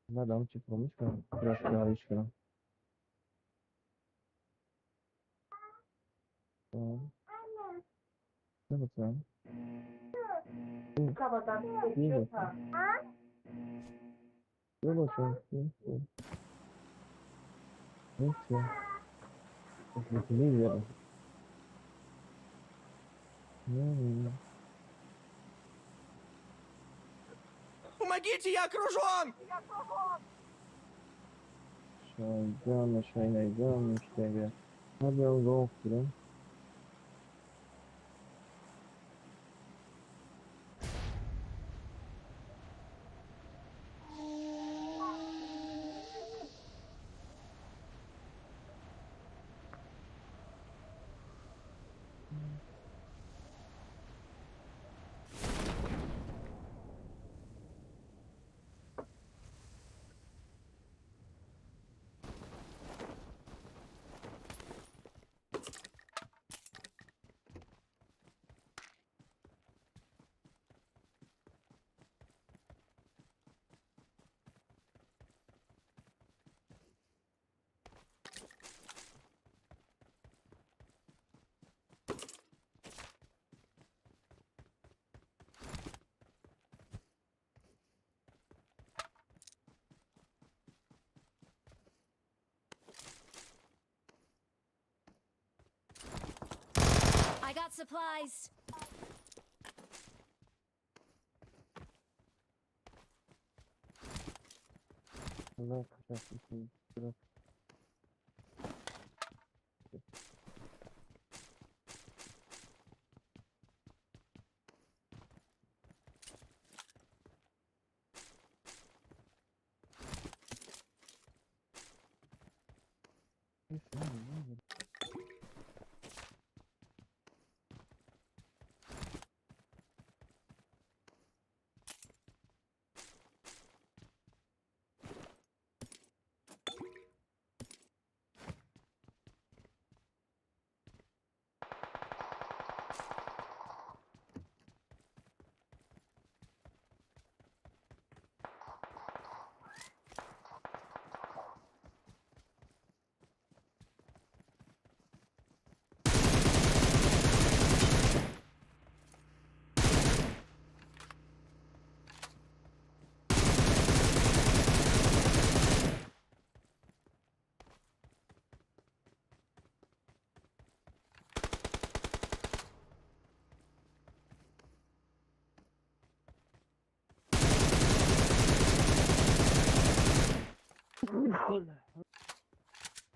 F: نه دارم چی پرومیش کنم راش کناریش کنم. نه بچه.
A: Помогите, я окружен!
B: I got supplies.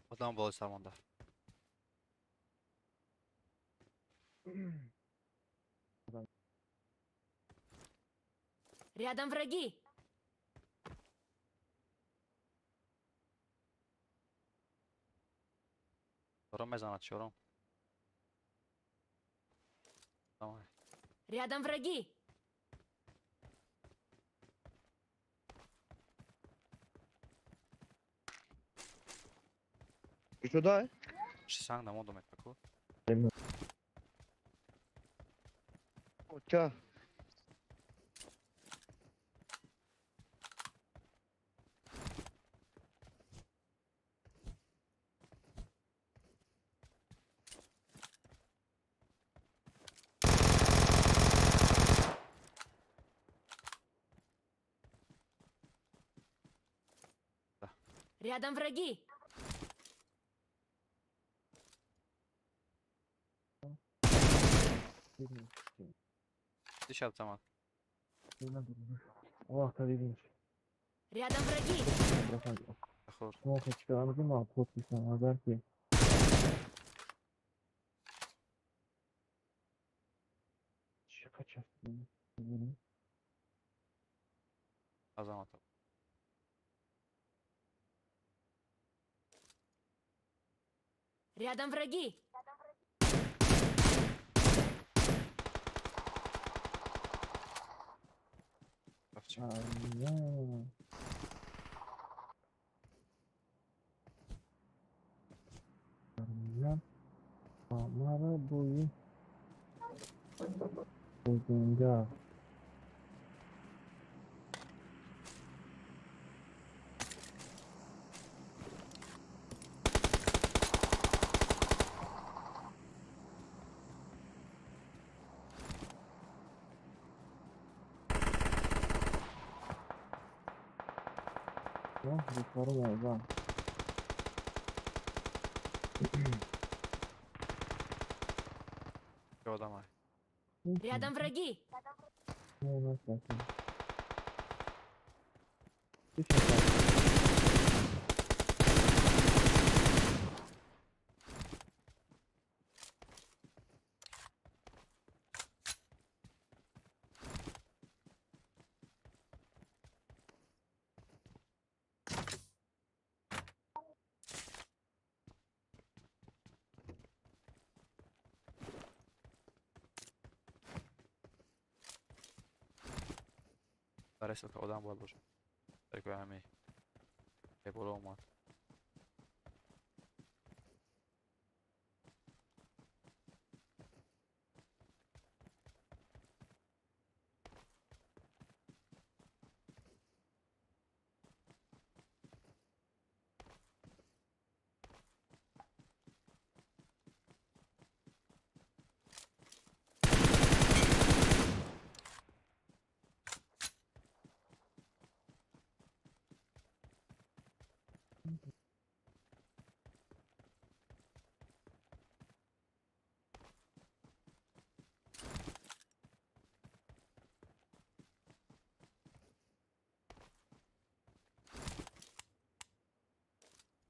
C: آدم بالای سر مانده.
B: Рядом враги.
C: دارم میزند چرا؟ تمام.
B: Рядом враги.
D: شده؟
C: چه سنگ نموندم کو؟
D: که
B: Рядом враги.
C: دیشب تمام.
F: وقت دیدیم.
B: Рядом враги.
C: خور.
F: ما چیکار می‌کنیم؟ ما خود می‌کنم نظر که چقدر چسبیم.
C: عظمت.
B: Рядом враги.
F: مرا بوی بوزنگا رو
B: Рядом враги.
C: برای که آدم باید باشه. برای همه بالا اومد.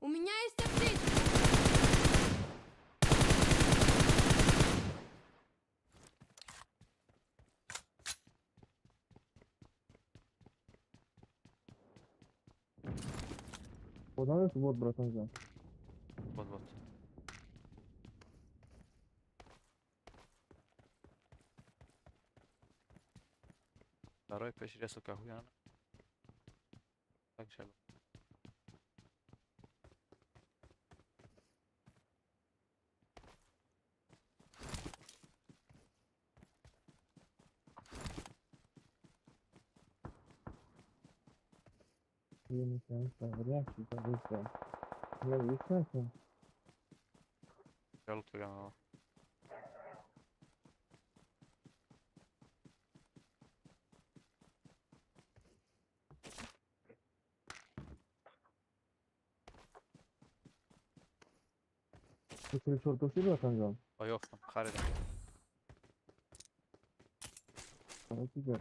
B: У меня есть аптечка.
F: Вот, вот, братан, за.
C: Вот, вот. Второй пеш сука хуяна. Так шало.
F: جان.
C: آیافتم خریدم.
F: آره دیگه.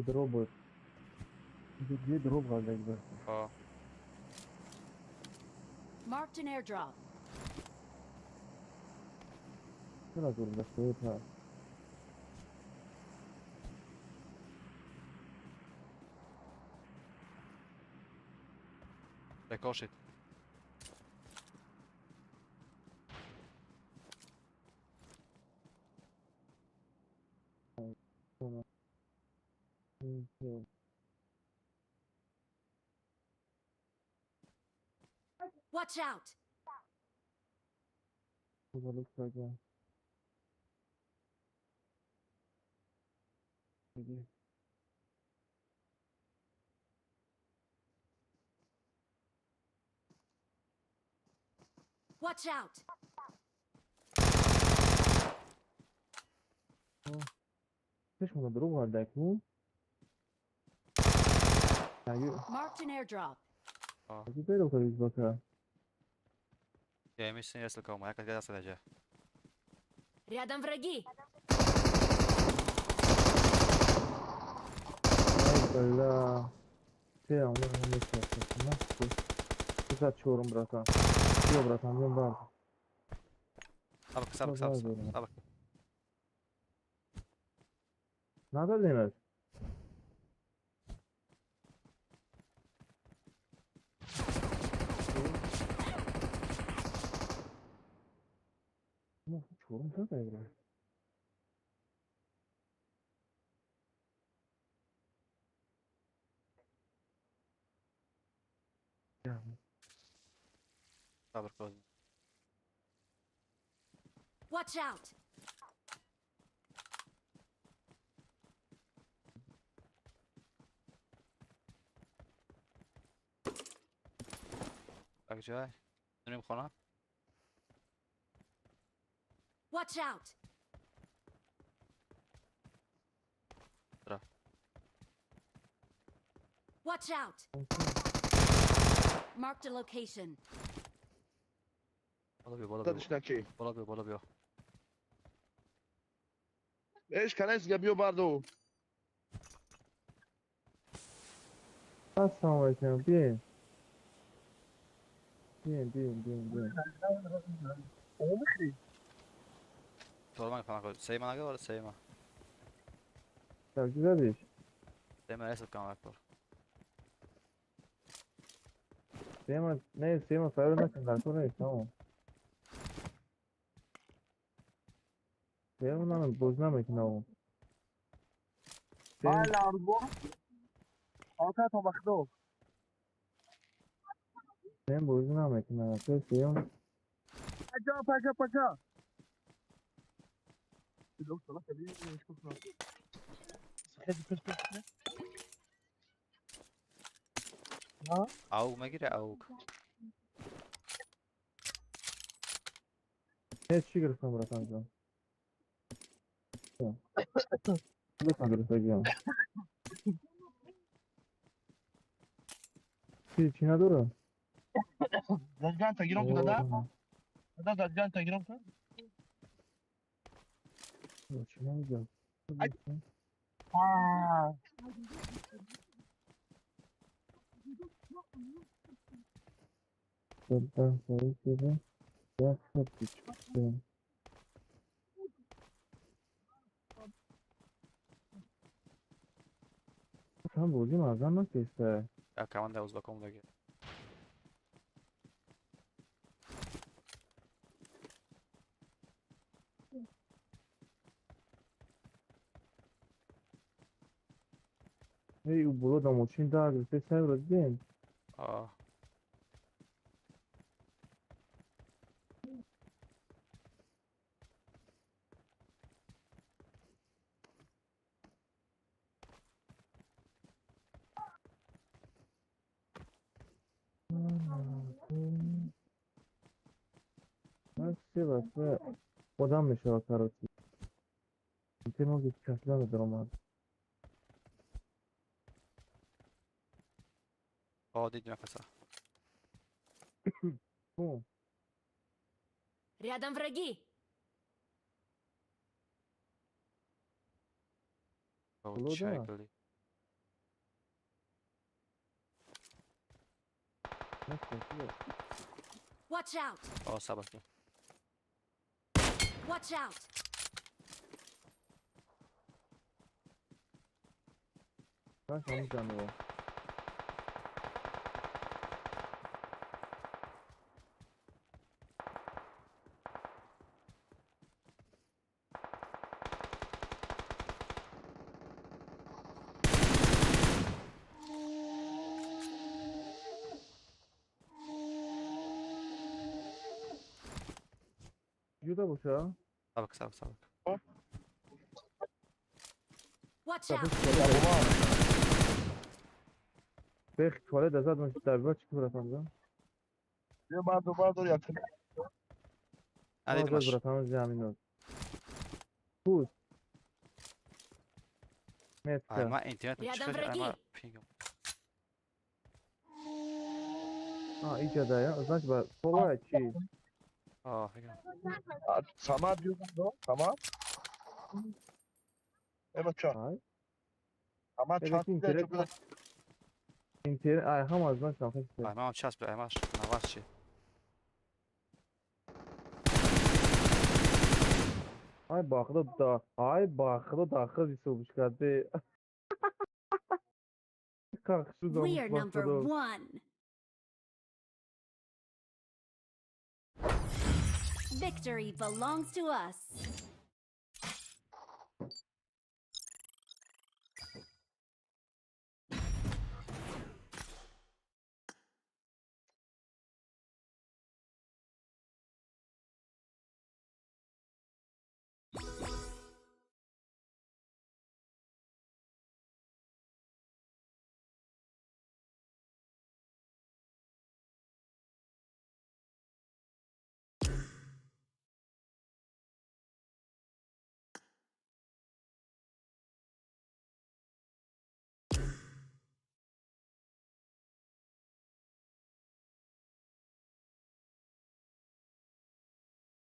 F: دروب بود. یه دروب غالب بود.
C: آه.
B: Marked an airdrop.
F: چرا دور دسته تا؟
C: رکاشید.
B: Watch out! Watch out!
F: چشمونو دروغ غالب.
B: Marked an airdrop.
F: پیدا کنید باکا.
C: Я миссия несколько моя когда задача.
B: Рядом враги.
F: Ай бля. Ты, у меня не есть. Ты чорум, братан. Yo, братан, ben var.
C: Sabır sabır sabır sabır.
F: Надо ли? چورم تا دقیقه.
C: صبر کن.
B: Watch out!
C: Так جای. داریم خونه.
B: Watch out! Watch out! Marked a location.
C: بالا بیا بالا بیا. بالا بیا بالا بیا.
M: ايش كان عايز جابيو برضه.
F: السلام علیکم. بیاین بیاین بیاین بیاین بیاین.
C: Sorma falan سیما نگه ولی سیما.
F: چی زدیش؟
C: سیما رئیس کام اکبر.
F: سیما نه سیما فرار نکن در تو نیست تمام. سیما نه باز نمیکنه. سیما باز نمیکنه. سیما
M: پاکا پاکا.
C: او میگیره او.
F: نه چی گرفتم براتون جان؟ لطفا گرفتم. چی نداره؟
M: زنجان تگیرم که دادا؟ دادا زنجان تگیرم که؟
F: چی نمیگم؟ هم بازی مردم نکسته.
C: команда узбеком دیگه.
F: هی او برو داموچین در گرفته سر رو دیدین.
C: آه.
F: من سه وقت خودم میشه کاروتی. تیمو که کسلا ندارم.
C: آه دیدیم کسا.
B: Рядом враги.
C: چکلی.
B: Watch out.
C: آه صبر کن.
B: Watch out.
F: من جانو. جدا باشه.
C: صبر صبر صبر.
B: Watch out.
F: بخ توالت ازاد من در بچ که براتم زن.
M: بیا بردار بردار یک.
C: ندیدمش.
F: براتم زمین. پوست.
C: آی ما اینترنت
B: Рядом
C: چیکار
B: враги.
C: ما پینگم.
F: آه اینجا ده значит با بابا چی؟
C: آه فکرم.
M: سماد بیا بردار سماد. ای بچه.
F: های.
M: سماد چند چوب
F: اینتر آی هم از من شاخص.
C: آی ما هم چسب آی ما نواز چی؟
F: آی باخدا دا آی باخدا داخل حسابش کرده.
B: We are number one. Victory belongs to us.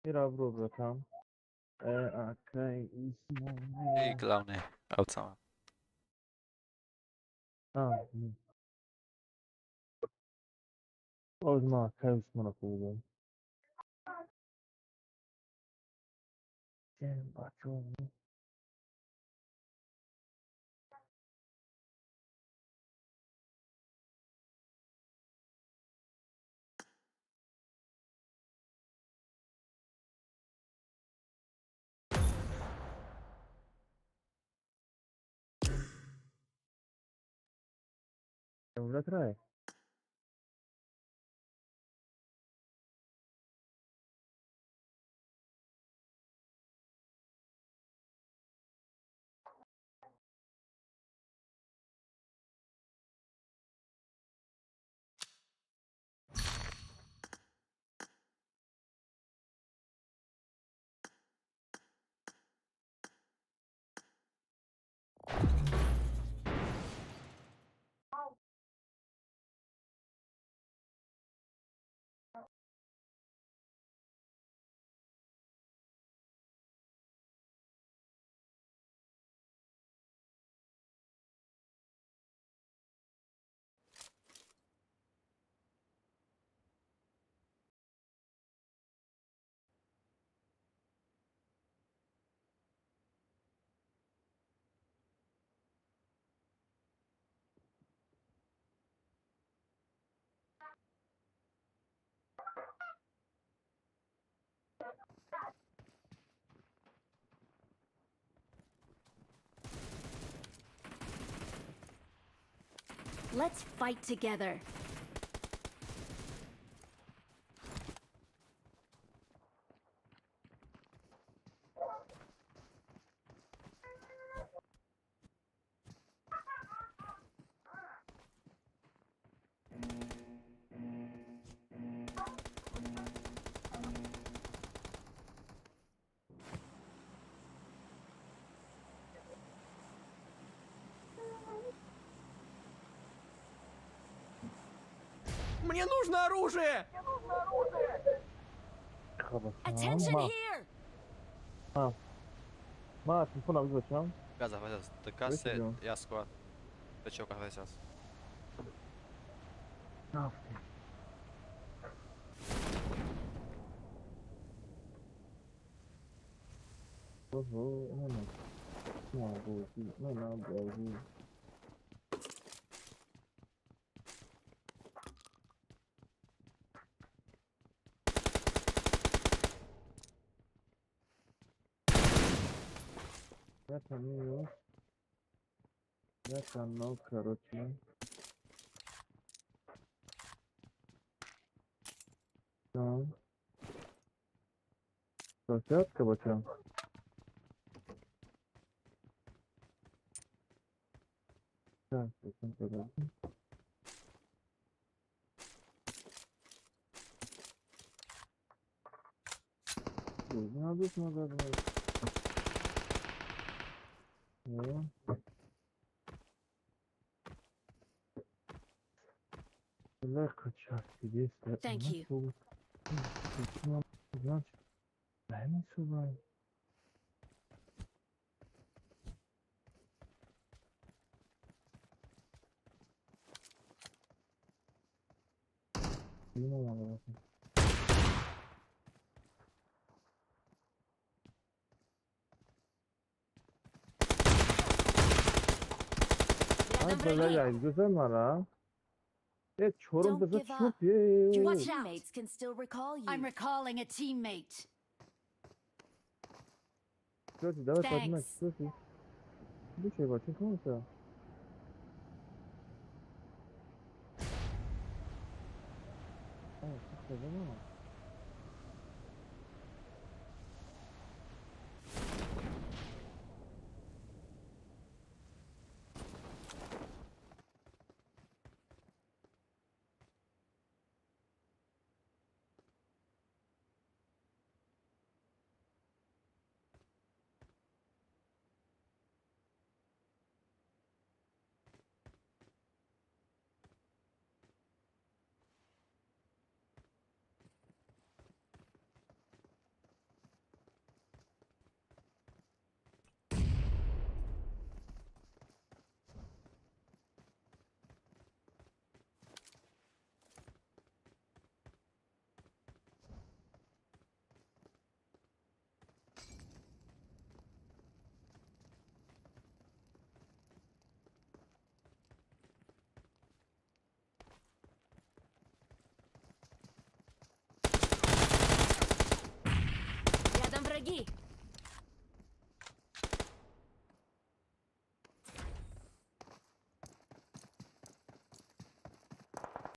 F: میرا برو براتم. اوکی.
C: ای کلاونه. اوت سما.
F: آه. باز ما کی عثمان خوبم. بچه راه.
B: Let's fight together.
A: Мне нужно оружие!
B: Attention here!
F: ما تلفون عم بچم.
C: غزا غزا دکاسه یا سکوات. بچه وقت غزا.
F: نافتی. اوه نه نه بازی نه نه بازی Это минус. Это ног, короче. Да. Площадка бачам. Так, подожди. Надо, надо, надо.
B: Thank you. Don't give up. Your teammates can still recall you. I'm recalling a teammate. Thanks.